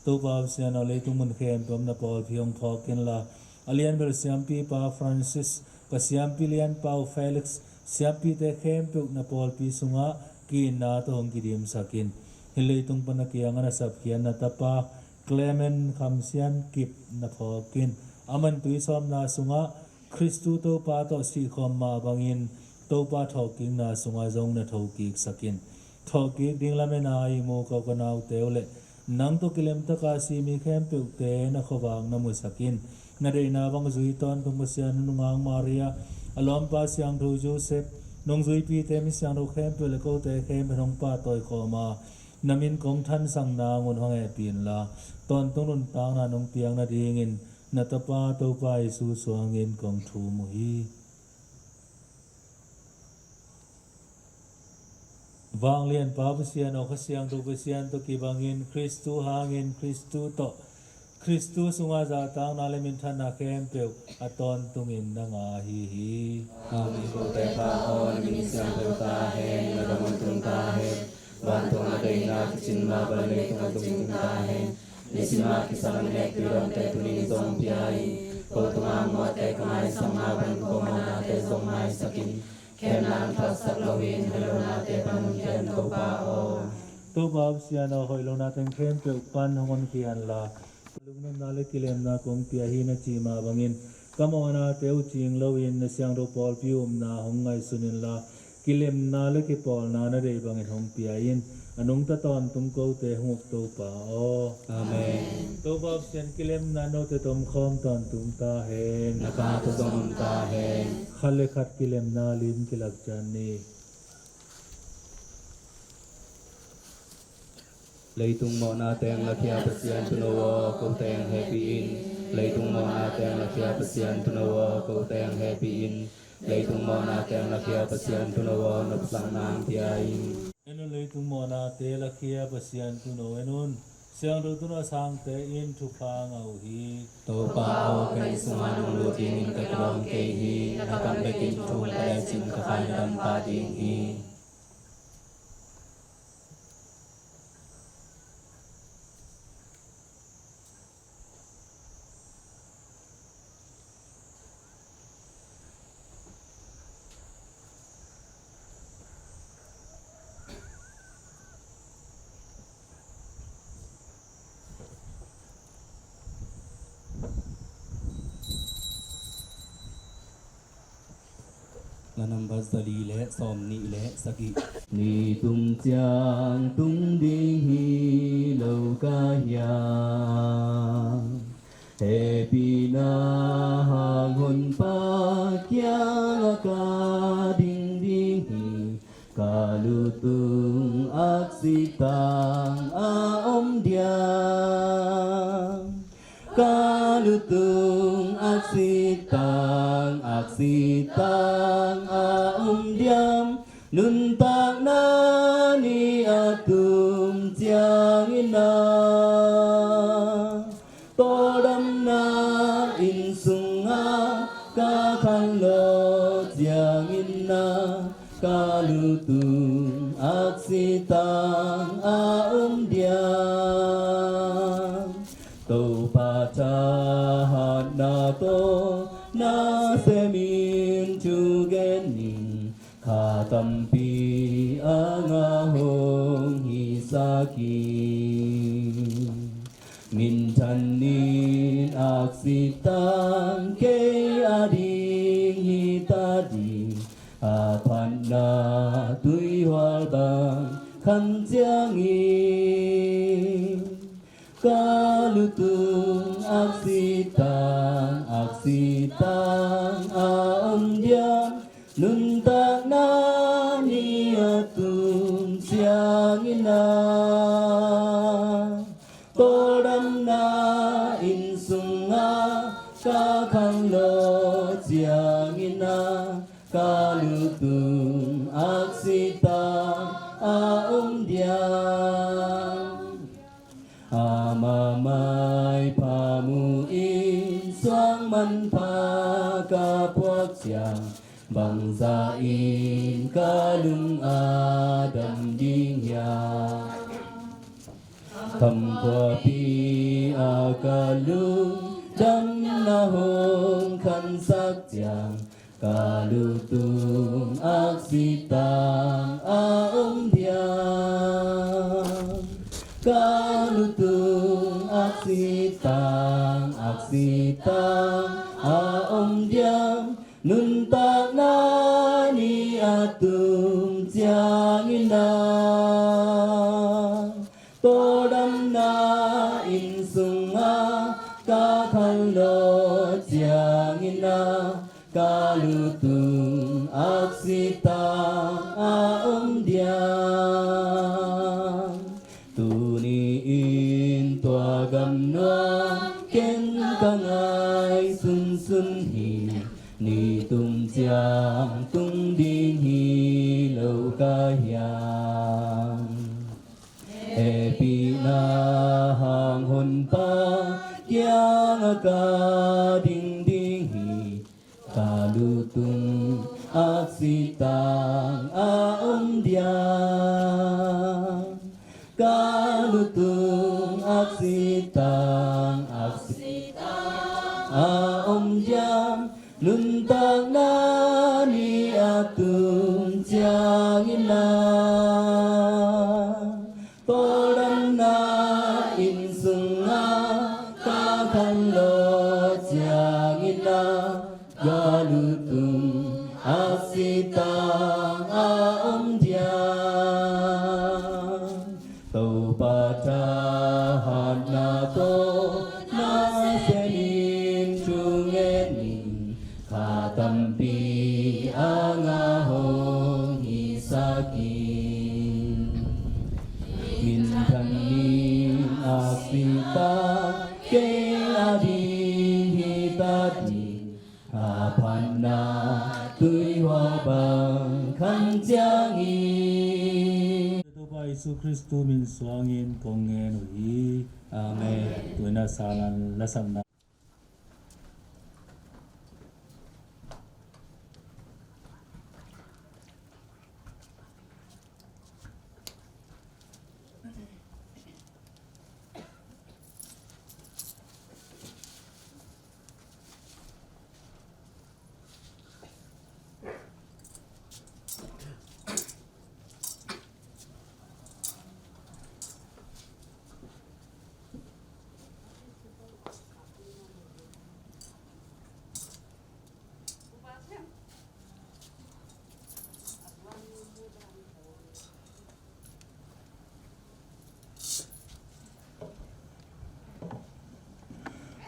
Topa Pasian aw, leitung mun khempeuh a om na pawlpi hong phawk inla, a lianbel siampipa Francis, ka siampi lianpa uh Felix, siampite khempeuh na pawlpi sungah ki-itna tawh hong kidimsak in. Hih leitung pan na kiangah na sapkhiat na tapa Clement Kham Sian Kip na phawk in. Aman tuisawpna sungah Khristu Topa tawh sihkhawm mah bangin Topa thawhkikna sungah zong na thokiksak in. Thawhkik ding lamen a ihmu ka u ka naute uh le nang tawh kilemtaka si mi khempeuhte na khuavak na musak in. Na deihna bang zui tawntung Pasian, na nungak Maria, a lawmpa Siangtho Joseph, nungzuipite, mi siangtho khempeuh le kote khempeuh hong pahtawi khawm a, na min kong thansak nangun hong hehpih inla, tawntung nuntakna nong piak nadingin na tapa Topa Jesu suangin kong thum uh hi. Vanglianpa Pasian aw, Kha Siangtho Pasian tawh kibangin, Khristu hangin, Khristu tawh, Khristu sungah zahtakna le minthanna khempeuh a tawntungin na ngah ahi hi. Amen. Kote Pa aw, na min siangtho ta hen, na gam hong tung ta hen, vantung a na deihna kicin mah bangin leitungah zong cing ta hen. Nisim a kisam na nek tui dawnte tuni-in zong pia in. Ko tungah mawhte ka ngaisak mah bangin ko mawhnate zong ngaisak in. Khemna hong thuaksak loin hoih lonate pan hong khia in, Topa aw. Topa Pasian aw, hoih lona teng khempeuh pan hong honkhia inla, ka lungnopna le kilemna kong pia hi na cih mah bangin, ka mawhnate uh cing loin na siangtho pawlpi upna hong ngaihsun inla, kilemna le kipawlna na deih bangin hong pia in. A nungta tawntung kote hong uk Topa aw. Amen. Topa Pasian, kilemna note tawh om khawm tawntung ta hen. Na kha tawh zong om ta hen. Khat le khat kilemna lim kilak ciat ni. Leitung mawhna teng lakhia Pasian tuuno aw, ko teng hehpih in. Leitung mawhna teng lakhia Pasian tuuno aw, ko teng hehpih in. Leitung mawhna teng lakhia Pasian tuuno aw, nopsak nang pia in. En un, leitung mawhnate lakhia Pasian tuuno en un. Siangtho tun a sangte in thupha ngah uh hi. Topa aw, ka inn sungah nong lut dingin ka kilawm kei hi. Na kam bekin thu hong ka lecin ka kha na dam pah ding hi. Na nambat zali le sawm nih le sagih. Ni tum ciang tung ding hi lo ka hiam? Hehpihna hang Honpa kiangah ka ding ding hi. Ka lutung aksi tang a om diam? Ka lutung aksi tang, aksi tang a om diam? Nuntakna ni a tum ciangin ah, tawldamna inn sungah ka khanlawh ciangin ah, ka lutung aksi tang a om diam? Topa thahatna tawh na semin thugen ning, kha tampi a ngah hong hisak hi. Minthan in aksi tang kei a ding hi ta ding, a phatna tuihual bang khan ciangin, ka lutung aksi tang, aksi tang a om diam? Nuntakna ni a tum ciangin ah, tawldamna inn sungah ka khanlawh ciangin ah, ka lutung aksi tang a om diam? Ama maipha mu in suang manpha ka puak ciang, bangzah in ka lung a dam ding hiam? Khamkhuapi a ka lungdamna hong khansak ciang, ka lutung aksi tang a om diam? Ka lutung aksi tang, aksi tang a om diam? Nuntakna ni a tum ciangin ah, tawldamna inn sungah ka khanlawh ciangin ah, ka lutung aksi tang a om diam? Tuni in tua gam nuam ken ka ngaihsun sun hi. Ni tum ciang tung ding hi lo ka hiam? Hehpihna hang Honpa kiangah ka ding ding hi. Ka lutung aksi tang a om diam? Ka lutung aksi tang, aksi tang a om diam? Nuntakna ni a tum ciangin ah, tawldamna inn sungah ka khanlawh ciangin ah, ka lutung aksi tang a om diam? Topa thahatna tawh na semin thungen ning, kha tampi a ngah hong hisak ning. Minthan ni Jesu Khristu min suangin kong ngen uh hi. Amen. Tu-in a salan lasakna.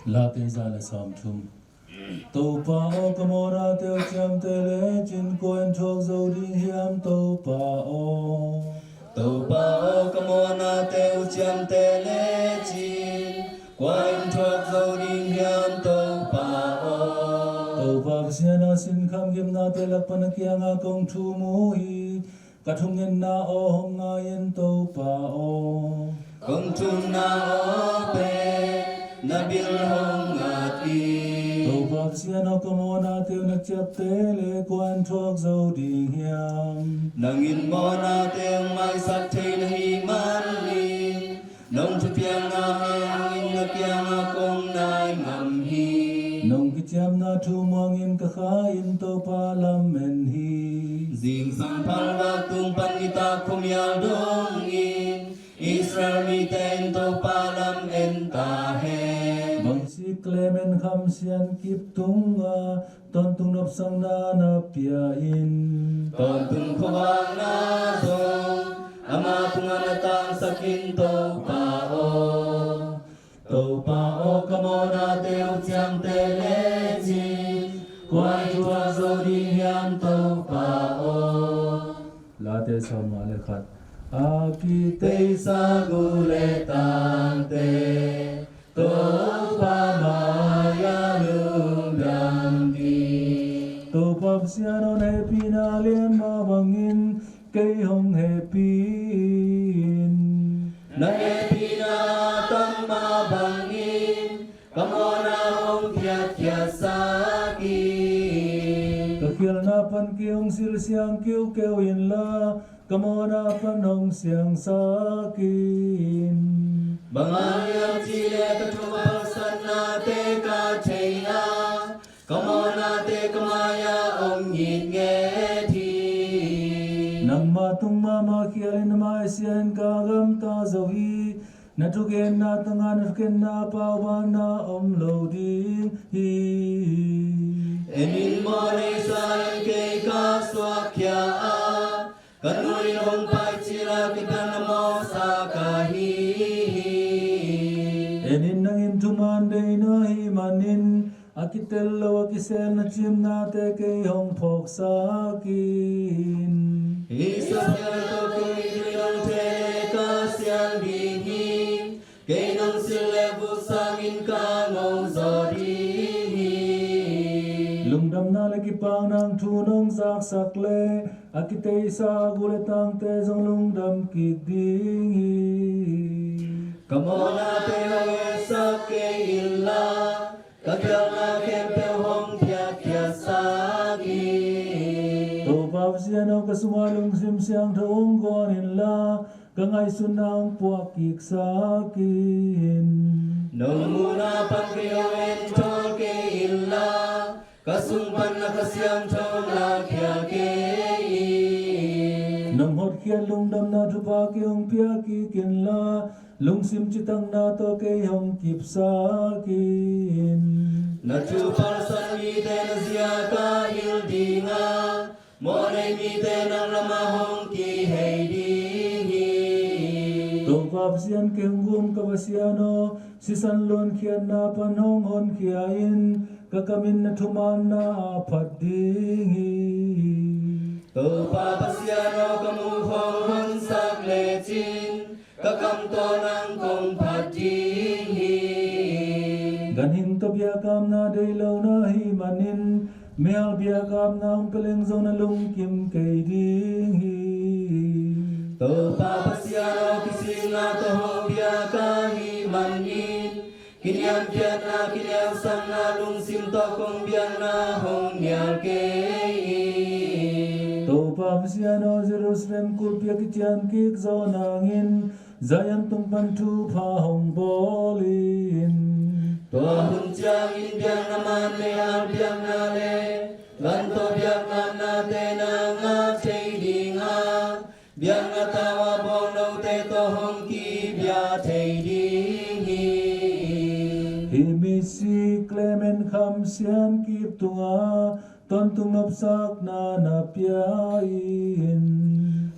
Late za le sawmthum. Topa aw, ka mawhnate uh ciamteh lecin, kua in thuak zo ding hiam, Topa aw? Topa aw, ka mawhnate uh ciamteh lecin, kua in thuak zo ding hiam, Topa aw? Topa Pasian aw, sinkham gimnate lak pan na kiangah kong thum uh hi. Ka thungetna aw hong ngai in, Topa aw. Kong thungetna aw pen na bil hong ngat hi. Topa Pasian aw, ka mawhnate uh na ciapteh leh kua in thuak zo ding hiam? Nang in mawhnate hong maisak thei na hih manin, nong thupiakna hangin na kiangah kong nai ngam hi. Nong kiciamna thu muangin ka kha in, Topa lam en hi. Zingsang phalvak tung pan nitak khuamial dongin Israel mite in Topa lam en ta hen. Bang sik leh menkham sian kip tungah tawntung nopsakna na pia in. Tawntung khuavakna zong ama tungah na tangsak in, Topa aw. Topa aw, ka mawhnate uh ciamteh lecin, kua in thuak zo ding hiam, Topa aw? Late sawmnga le khat. A kiteisa gu le tangte, Topa mai-ah lungdam ding. Topa Pasian aw, na hehpihna lian mah bangin kei hong hehpih in. Na hehpihna tam mah bangin ka mawhna hong phiatkhiatsak in. Ka khialhna pan kei hong silsiang kiukiu inla, ka mawhna pan hong siangsak in. Bang hang hiam cih leh ka thupalsatnate ka thei a, ka mawhnate ka mai-ah om ngitnget hi. Nangmah tung mahmah khial in, na mai sia in ka gamta zo hi. Na thugenna tangah na thukhenna paubaanna om lo ding hi. En in, mawh neisa in kei ka suakkhia a, ka nu in hong pai cil a kipan na mawhsa ka hi hi. En in, nang in thuman deih na hih manin, a kitel lo a kisel na cimnate kei hong phawksak in. Hih suahkhiatna tawh kei nong thei leh ka siang ding hi. Kei nong silh leh vuk sangin ka ngongzaw ding hi. Lungdamna le kipakna thu nong zaksak leh, a kiteisa gu le tangte zong lungdam kik ding hi. Ka mawhnate hong etsak kei inla, ka khialhna khempeuh hong phiatkhiatsak in. Topa Pasian aw, ka sungah lungsim siangtho hong guan inla, ka ngaihsutna hong puak kiksak in. Nong muhna pan kei hong enthawl kei inla, ka sung pan na Kha Siangtho lakhia kei in. Nong hotkhiat lungdamna thupha kei hong pia kik inla, lungsim citakna tawh kei hong kipsak in. Na thupalsat mite na zia ka hilh ding a, mawhnei mite nang lamah hong kihei ding hi. Topa Pasian, kei hong gum ka Pasian aw, sisan luankhiatna pan hong honkhia in, ka kam in na thumanna ah phat ding hi. Topa Pasian aw, ka muh khawng honsak lecin, ka kam tawh nang kong phat ding hi. Ganhing tawh biakapna deih lo na hih manin, mial biakapna hong pia leng zong na lungkim kei ding hi. Topa Pasian aw, kisikna tawh hong biak ahih manin kiniamkhiatna, kiniamsakna lungsim tawh kong biakna hong nial kei in. Topa Pasian aw, Jerusalem kulhpi a kician kik zawh nangin Zion tung pan thupha hong bawl in. Tua hun ciangin biakna man le hal biakna le gan tawh biakna nate na ngah thei ding a, biakna tau a bawl note tawh hong kibia thei ding hi. Hih misi Clement Kham Sian Kip tungah tawntung nopsakna na pia in.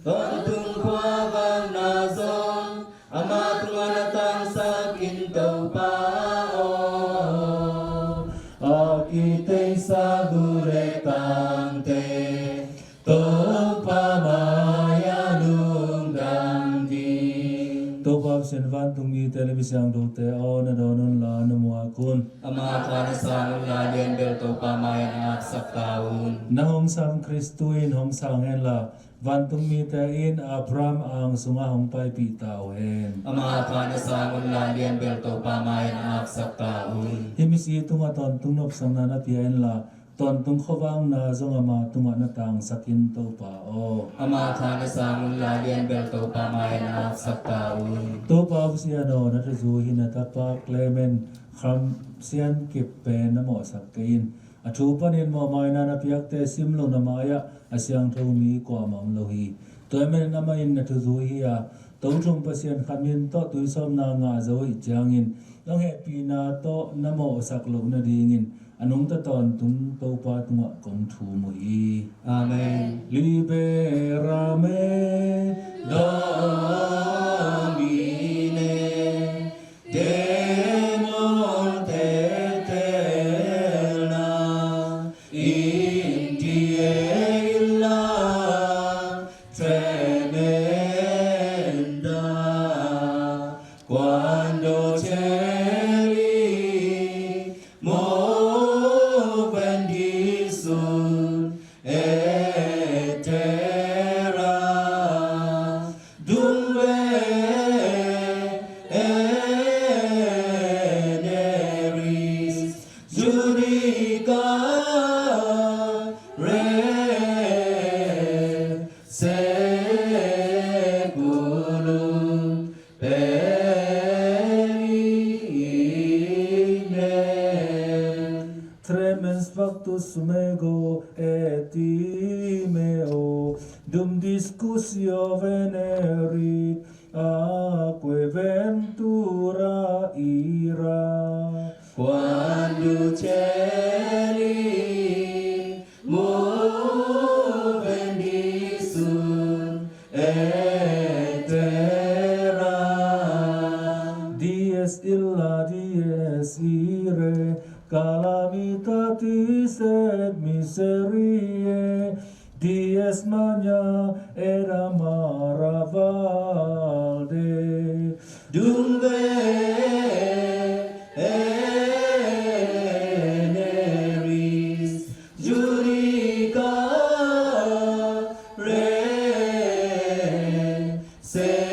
Tawntung khua vakna zong ama tungah na tangsak in, Topa aw. A kiteisa gu le tangte Topa mai-ah lungdam ding. Topa Pasian, vantung mite le mi siangthote aw, na dawn unla, na muak un. Ama tha na sang unla, lianbel Topa mai-ah na aksak ta un. Na hong sang Khristu in hong sang henla, vantung mite in Abraham ang sungah hong paipih ta uh hen. Ama tha na sang unla, lianbel Topa mai-ah na aksak ta un. Hih misi tungah tawntung nopsakna na pia inla, tawntung khuavakna zong ama tungah na tangsak in, Topa aw. Ama tha na sang unla, lianbel Topa mai-ah na aksak ta un. Topa Pasian aw, na thuzui hi na tapa Clement Kham Sian Kip pen na mawhsak kei in. A thu panin mawhmaina na piakte sim loh na mai-ah a siangtho mi kuamah om lo hi. Tua ahih manin amah in na thuzui hi a, Tothum Pasian khat min tawh tuisawpna ngah zo ahih ciangin nong hehpihna tawh na mawhsak loh nadingin a nungta tawntung Topa tungah kong thum uh hi. Amen. Libera me Domine, demon te telna in die illa tremenda, quando celi movendisur et terra, dum veneris judica re seculum. Tremens factus suego et timeo, dum discussio venerit, atque ventura ira, quando celi movendisur et terra, dies illa, dies irae, calamitatis et miseriae, dies magna et amara valde, dum veneris judica re seculum.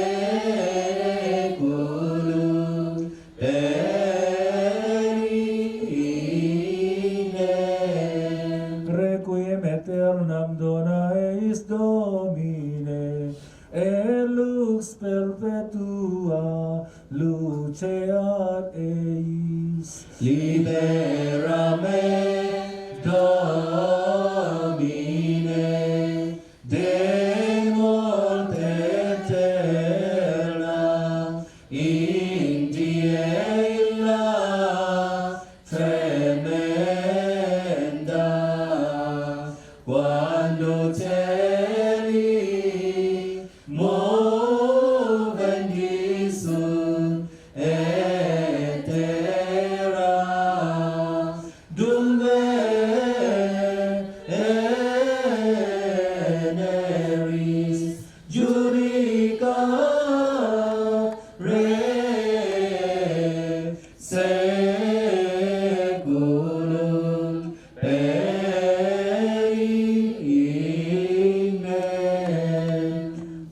Requiem aeternam dona eis, Domine, et lux perpetua luceat eis. Libera me, Domine, de morte aeterna, in die illa tremenda, quando celi movendisur et terra, dum veneris judica re seculum perigine.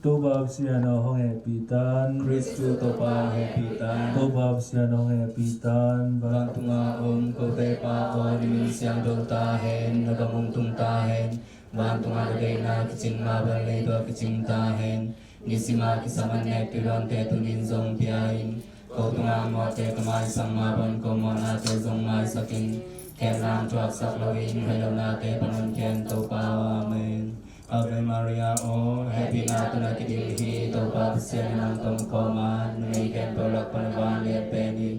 Topa Pasian aw hong hehpih tan. Khristu Topa hehpih tan. Topa Pasian hong hehpih tan. Vantunga om kote Pa aw, na min siangtho ta hen, na gam hong tung ta hen. Vantunga na deihna kicing mah bang leitung ah kicing ta hen. Nisim a kisam an nek tua dawnte tuni-in zong pia in. Ko tungah mawhte ka maisak mah bangin ko mawhnate zong maisak in. Khenna hong thuaksak loin hoih lonate pan hong khia in Topa aw. Amen. Ave Maria aw, hehpihna tawh na kidil hi, Topa Pasian in nang tawh om kawm a, numei khempeuh lak pan na vanglian pen hi.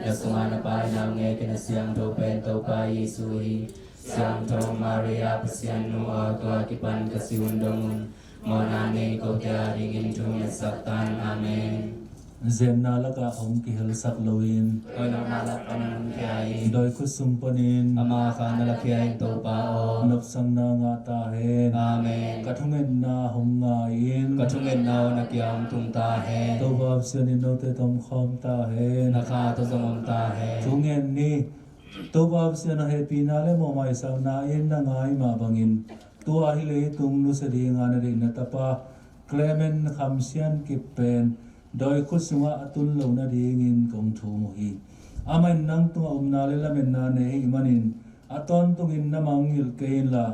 Na sungah na Pa in a ngekin a siangtho pen Topa Jesu hi. Siangtho Maria Pasian nu aw, tua kipan ka si hun dong un mawhna nei kote a dingin thu hong ngetsak tan. Amen. Zenna lakah hong kihelsak loin, hoih lohna lak pan hong khia in. Dawi khut sung panin ama kha na lakhia in Topa aw, nopsakna ngah ta hen. Amen. Ka thungetna hong ngai in. Ka thungetna aw na kiang tung ta hen. Topa Pasian in note tawh om khawm ta hen. Na kha tawh zong om ta hen. Thungen ni. Topa Pasian aw, hehpihna le mawhmaisakna in na ngai mah bangin tua hi leitung nusia dinga na deih na tapa Clement Kham Sian Kip pen dawi khut sungah a tun loh nadingin kong thum uh hi. Amah in nang tungah upna le lametna nei ahih manin a tawntungin na mangngilh kei inla,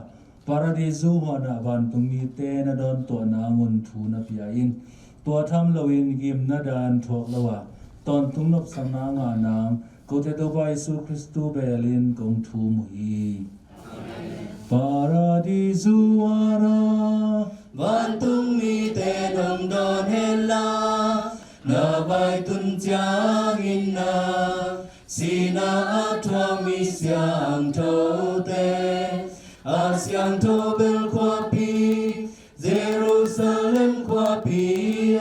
Paradisu huan ah vantung mite na dawntuah nangun thu na pia in. Tua tham loin gimna dan thuak lo a tawntung nopsakna ngah nang kote Topa Jesu Khristu belin kong thum uh hi. Paradisu huan ah vantung mite nong dawn hen la, na vai tun ciangin na sihna a thuak mi siangthote, a siangtho bel khuapi Jerusalem khuapi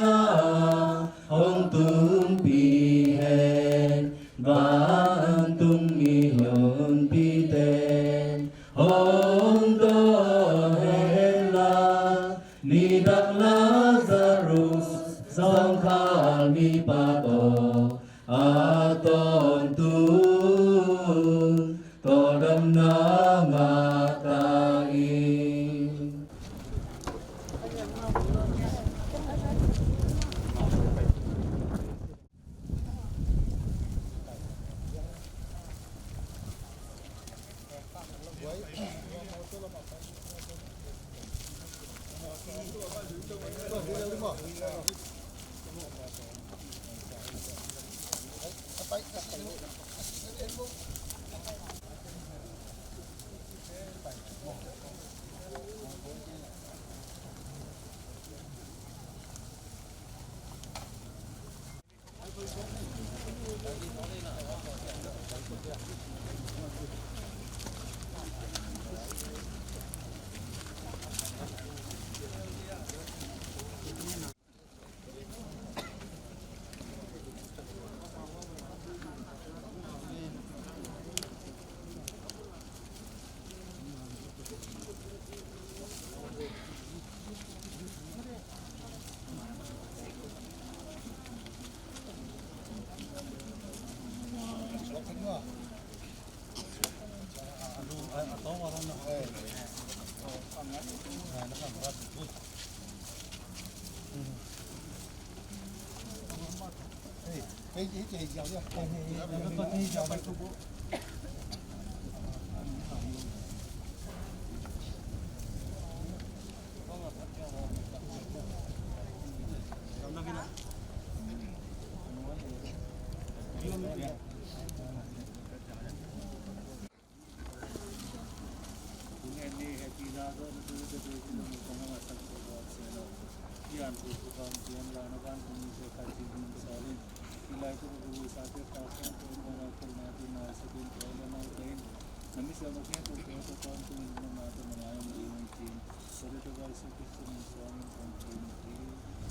ah hong tunpih hen. Vantung mihonpite hong dawn hen la, nidang Lazarus zawngkhal mipa tawh a tawntung tawldamna ngah ta in.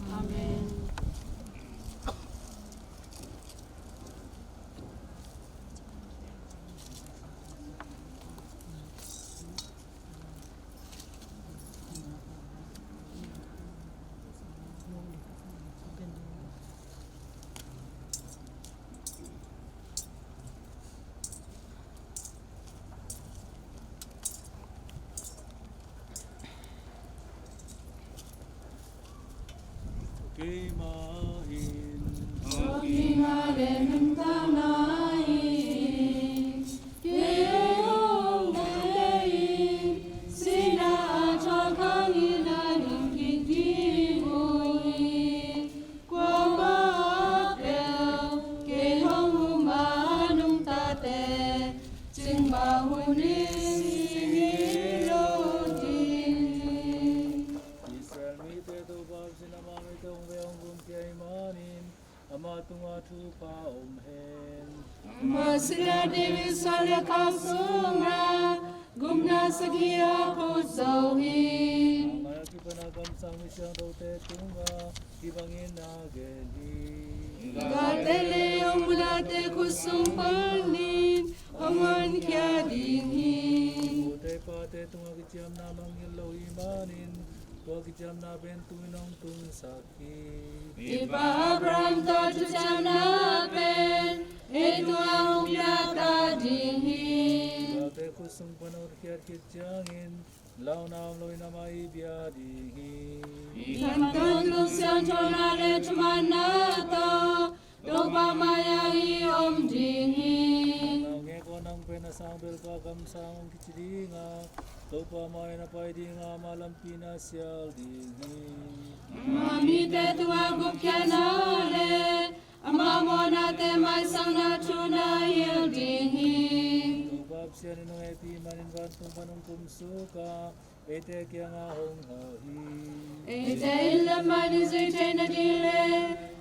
Amen. Keimah in thawhkikna le nuntakna in kei hong bawlpih in, sihna a thawhkang in a hing kik ding uh hi. Kuamah peuh kei hong um a, nungtate cingmah hun in si lo ding hi. Israel mite Topa Pasian, ama mite hong ve hong gumkhia ahih manin ama tungah thupha om hen. Amah sihna ding Israel khang sungah gupna sagih a phut zo hi. Amah a kipan a kamsang mi siangthote tungah hih bangin a gen hi. Galte le hong munate khut sung panin hong honkhia ding hi. Pute pate tungah kiciamna mangngilh lo ahih manin tua kiciamna pen tu-in hong tungsak hi. I pa Abraham tawh thuciamna pen ei tungah hong piang ta ding hi. Galte khut sung pan hotkhiat khit ciangin launa om loin amah i bia ding hi. I khan tawntung siangthona le thumanna tawh Topa mai-ah i om ding hi. Naungek aw, nang pen a sang belpa kamsang hong kici ding a, Topa mai-ah na pai ding a, ama lampi na sial ding hi. Amah mite tungah gupkhiatna le amah mawhnate maisakna thu na hilh ding hi. Topa Pasian in hong hehpih manin vantung pan hong kumsuk a, eite kiangah hong hawh hi. Eite in lamah i zui theihna ding le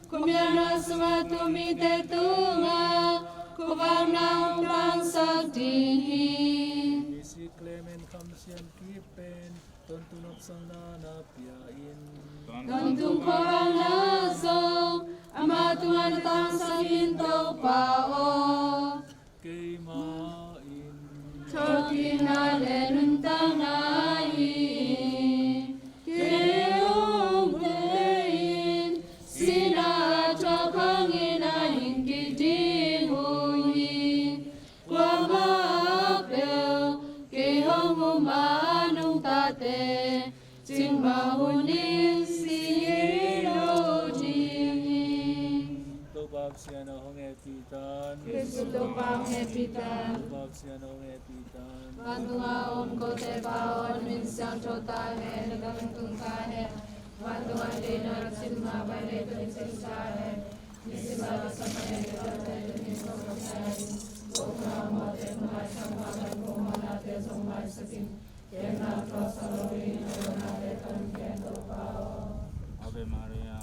khuamialna sungah tu mite tungah khuavakna hong tangsak ding hi. Misi Clement Kham Sian Kip pen tawntung nopsakna na pia in. Tawntung khuavakna zong ama tungah na tangsak in, Topa aw. Keimah in thawhkikna le nuntakna hi. Kei hong bawlpih in, sihna a thawhkang in a hing kik ding uh hi. Kuamah peuh kei hong um a, nungtate cingmah hun in si lo ding hi. Topa Pasian aw, hong hehpih tan. Jesu Topa hong hehpih tan. Topa Pasian aw, hong hehpih tan. Vantung a om kote Pa aw, na min siangtho ta hen, na gam hong tung ta hen. Vantung a na deihna cih bangin leitung ah cih ciang ta hen. Ni simin ka sawm ka nei ka tawh te tu ni sawm ka sa in. Ko na mo te ko mai sa ma kan ko ma na te zong maisak in. Ave Maria.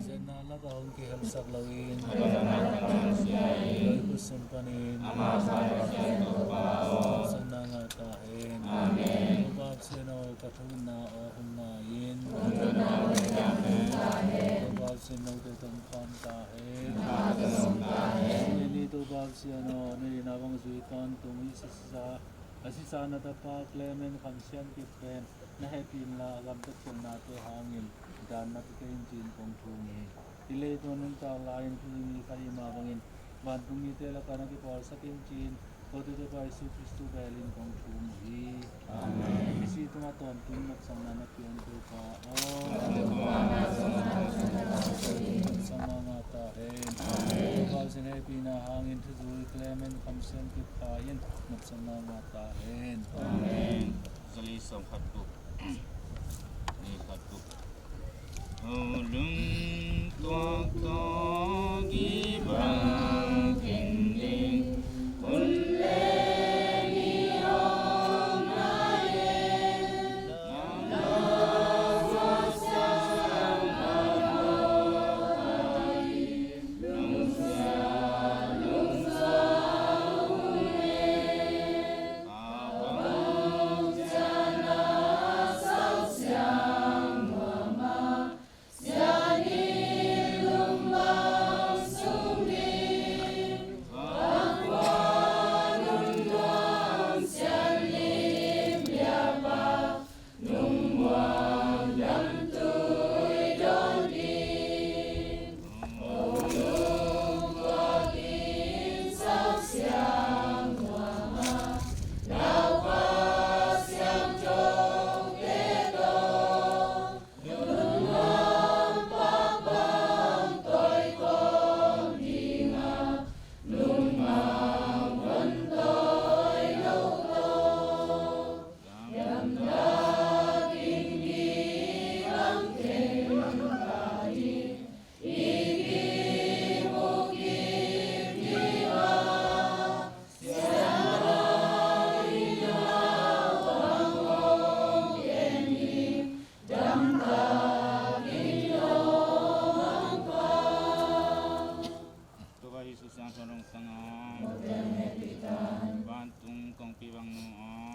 Siatna lakah hong kihelsak loin, loi khut sung panin nopsakna ngah ta hen. Amen. Topa Pasian aw, ka thungetna aw hong ngai in. Topa Pasian note tawh hong kham ta hen. Tuni Topa Pasian aw, na deihna bang zui tawntung i sisa, a sisa na tapa Clement Kham Sian Kip pen na hehpih inla, a gamtat khialhnate hangin dan na pia kei in ci-in kong thum hi. Hih leitung a nuntak lai-in thu hih mi khat hih mah bangin vantung mite lakah na kipawlsak in ci-in kote Topa Jesu Khristu bel in kong thum uh hi. Amen. Misi tungah tawntung nopsakna na pia in, Topa aw. Nopsakna ngah ta hen. Topa Pasian hehpihna hangin thuzui Clement Kham Sian Kip kha in nopsakna ngah ta hen. Amen. Zali sawm khat guk. Ni khat guk. Ho lung tuak tuak i bang ken ding. Hun le ni hong nai e.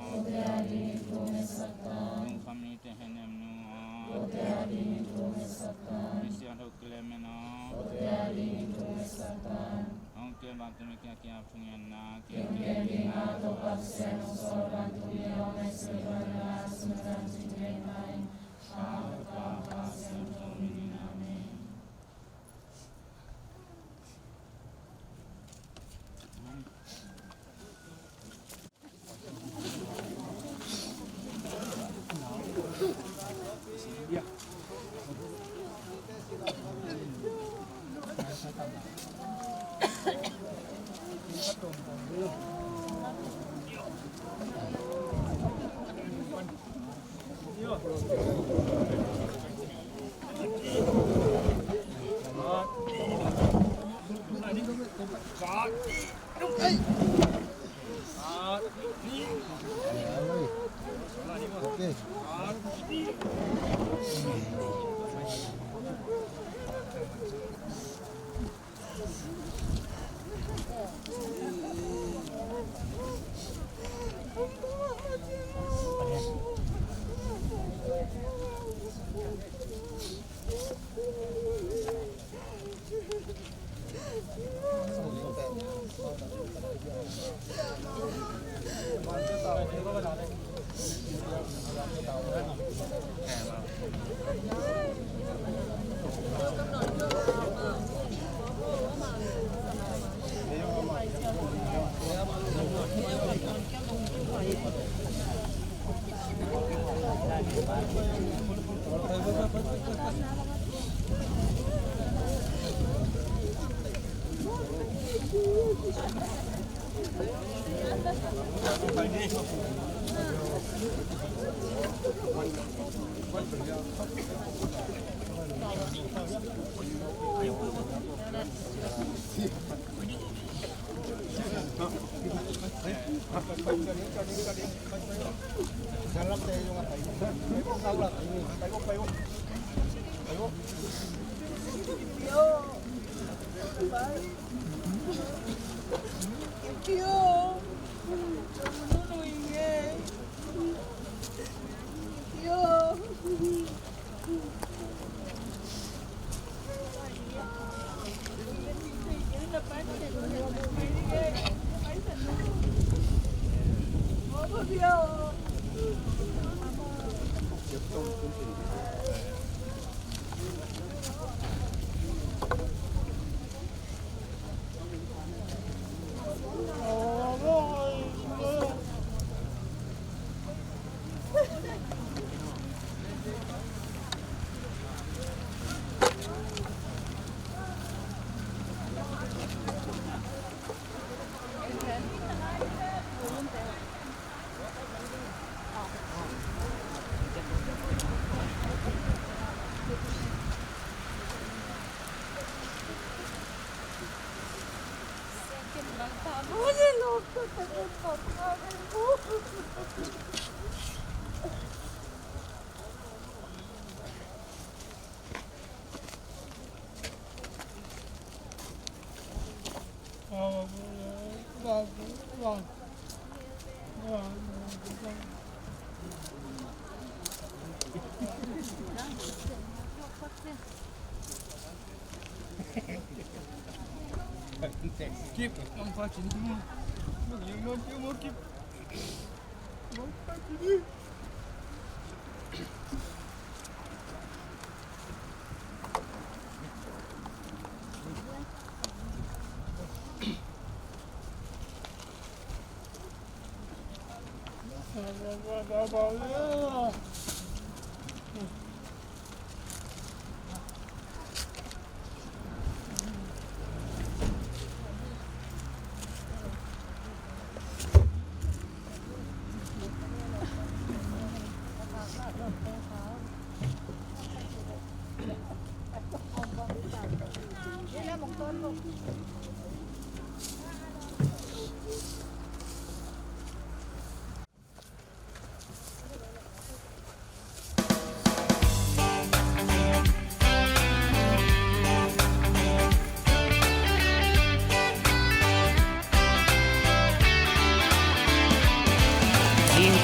Kote adingin thu hong etsak ta? Lungkham mite hehnepna ah. Kote adingin thu hong etsak ta? Misiangtho kilemna ah. Kote adingin thu hong etsak ta? Hong kem vantung mite kiang ah thungetna. Kem kem ding a, Topa Pasian hong sawl vantung mite hong ngaihsut vantung a sumtan cing ding a, Pa, Tapa, Pasian Tho min in. Amen. Kip, nong fa cin tu. Nong yang non tiu mo kip. Nong fa cin.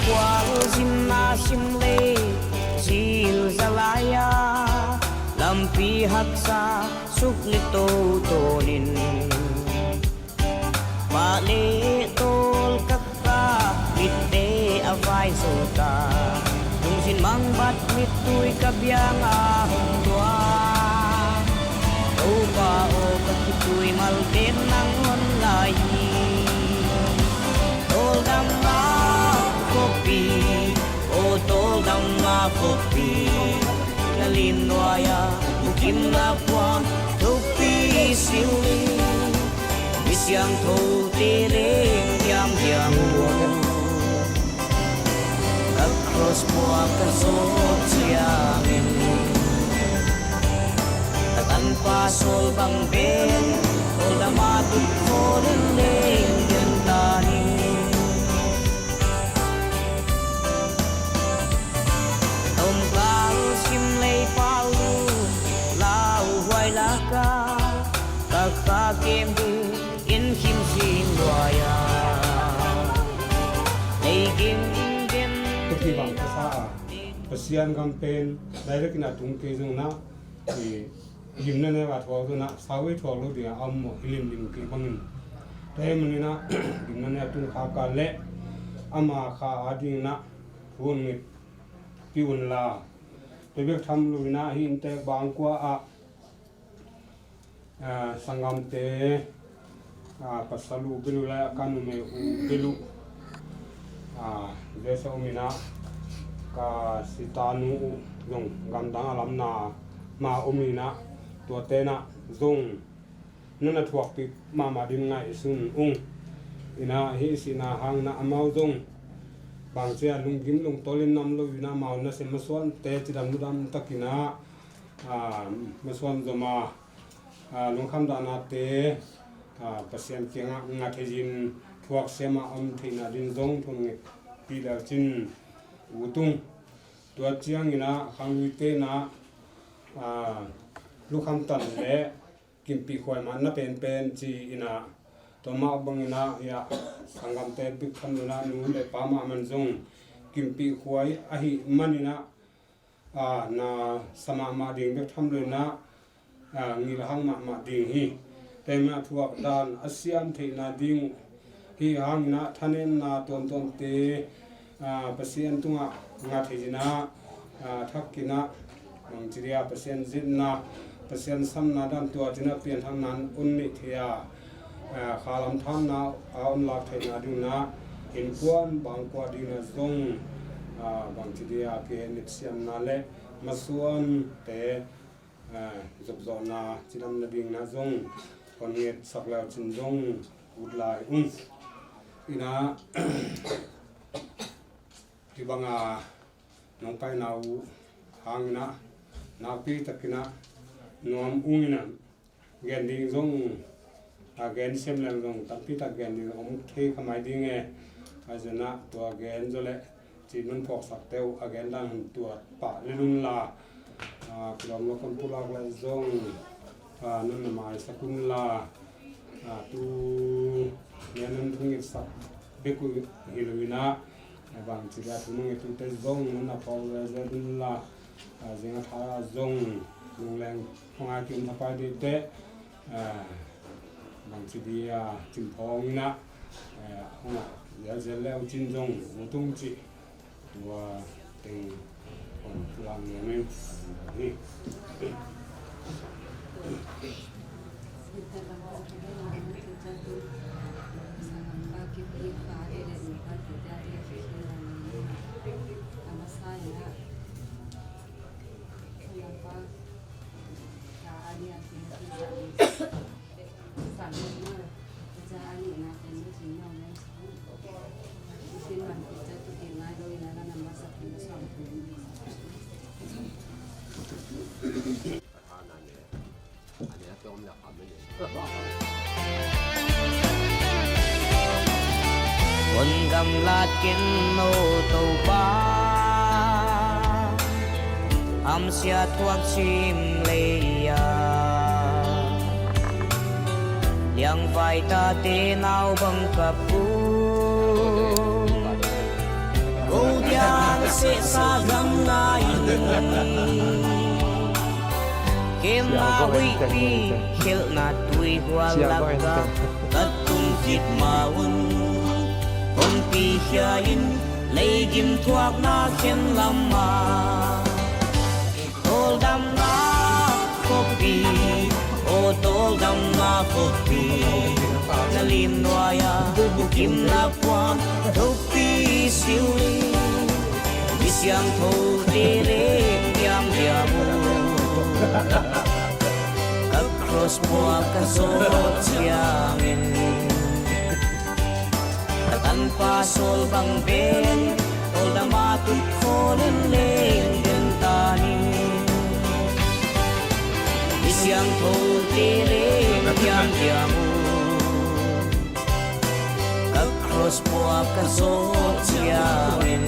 Khualzinna simlei zilza lai-a, lampi haksa suklit totawnin, pah le tawl kakka, mitte a vai zo ta, lungzin mangbat mittui ka bianga hong dua. Topa aw, ka khitui malten nang hon lai hi. Tawldamna khuapi, aw tawldamna khuapi, na lim nuai-a bukimna puan thupi silh hi. Mi siangthote leng hiamhiam uh, ka cross puak ka zawh ciangin, ka tanpa sawl bang pen, tawldamna tukkhawl in leng gen ta ni. Tomkal simlei pau lauhuai laka, ka ka kem ding in khim zing luai-a, lei gimgim. Tuki bang ka sa a, Pasian gam pen direct in a tung kei zongin ah, i gimna ne a thuak zongin ah, sau ei thuak lo ding a om maw, i limlim kei bangin. Tua ahih manin ah gimna ne a tung kha ka leh, ama kha a dingin ah thu hong nget pih un la. Tua bek tham loin ah hih inntek bangkua ah, ah, sanggamte, ah, pasal uh bel uh le ka numei uh bel uh, ah, J S A om in ah, ka sitanu uh zong gamdang a lamna ma om in ah, tuate in ah zong na na thuakpih mahmah ding ngaihsun ung. In ah hih sihna hangin ah amau zong bangci a lunggim lungtawlin nam loin ah amau nasem masuante cidam ludam takin ah, ah, masuan zom a, ah, lungkham dahnate, ah, Pasian kiangah ngatheiin thuak siam a om theihna ding zong thu hong ngetpih le uh cin ut ung. Tua ciangin ah khangluite in ah, ah, lungkham tan le kimpih khuai mah na penpen ci-in ah, tua mah bangin ah, hiah sanggamte bek tham loin ah nu le pa mahmah zong kimpih khuai ahih manin ah, ah, na sa mahmah ding bek tham loin ah, ah, ngilhang mahmah ding hi. Tua ahih manin ah thuak dan a siam theihna ding uh, hih hangin ah thanemna tuamtuamte, ah, Pasian tungah ngatheiin ah, ah, thakin ah, bangci dia Pasian zitna, Pasian samna dan tuatin ah pianthakna hong neih thei a, ah, khalam thanna a hong lak theihna dingin ah, innkuan bangkua dingin ah zong, ah, bangci dia kihei nit siamna le masuante, ah, zopzawhna cidamna dingin ah zong hong ngetsak le uh cin zong ut lai ung. In ah, hih banga nong paina uh hangin ah nakpi takin ah nuam ung in ah, gen ding zong, a gen sem leng zong tampi tak gen ding om thei kha mai ding e. Ahi zongin ah tua gen zaw leh cih nong phawksakte uh a gen dan hong tuat pah lel un la, ah, kilawm lo kan pulak leh zong, ah, nong na maisak un la, ah, tu nia nong thungetsak bek uh hi loin ah, bangci dia thu nong nget ute zong nong na phawk leh zet un la, ah, zing a tha zong lungleng hong a kim thapai dih teh, ah, bangci dia cimphawng in ah, ah, hong a zialzial le uh cin zong ut ung cih tua teng hong pulak nuam ing. Hong gamlat ken aw Topa, hamsia thuak cim lei-a, liangvai tate nau bang kap uh, Sehsa gamla in keima huihpi khelhna tuihual lakah ka tung khit ma-un, honpi khia in, leigim thuakna khen lamah tawldamna khuapi, aw tawldamna khuapi, na lim nuai-ah bukim na puan thukpi siu in, mi siangthote leng diamdiam uh, ka cross puak ka zawh ciangin, ka tanpa sawl bang bel tawldam a tut khawl in leng den ta ni. Mi siangthote leng diamdiam uh, ka cross puak ka zawh ciangin,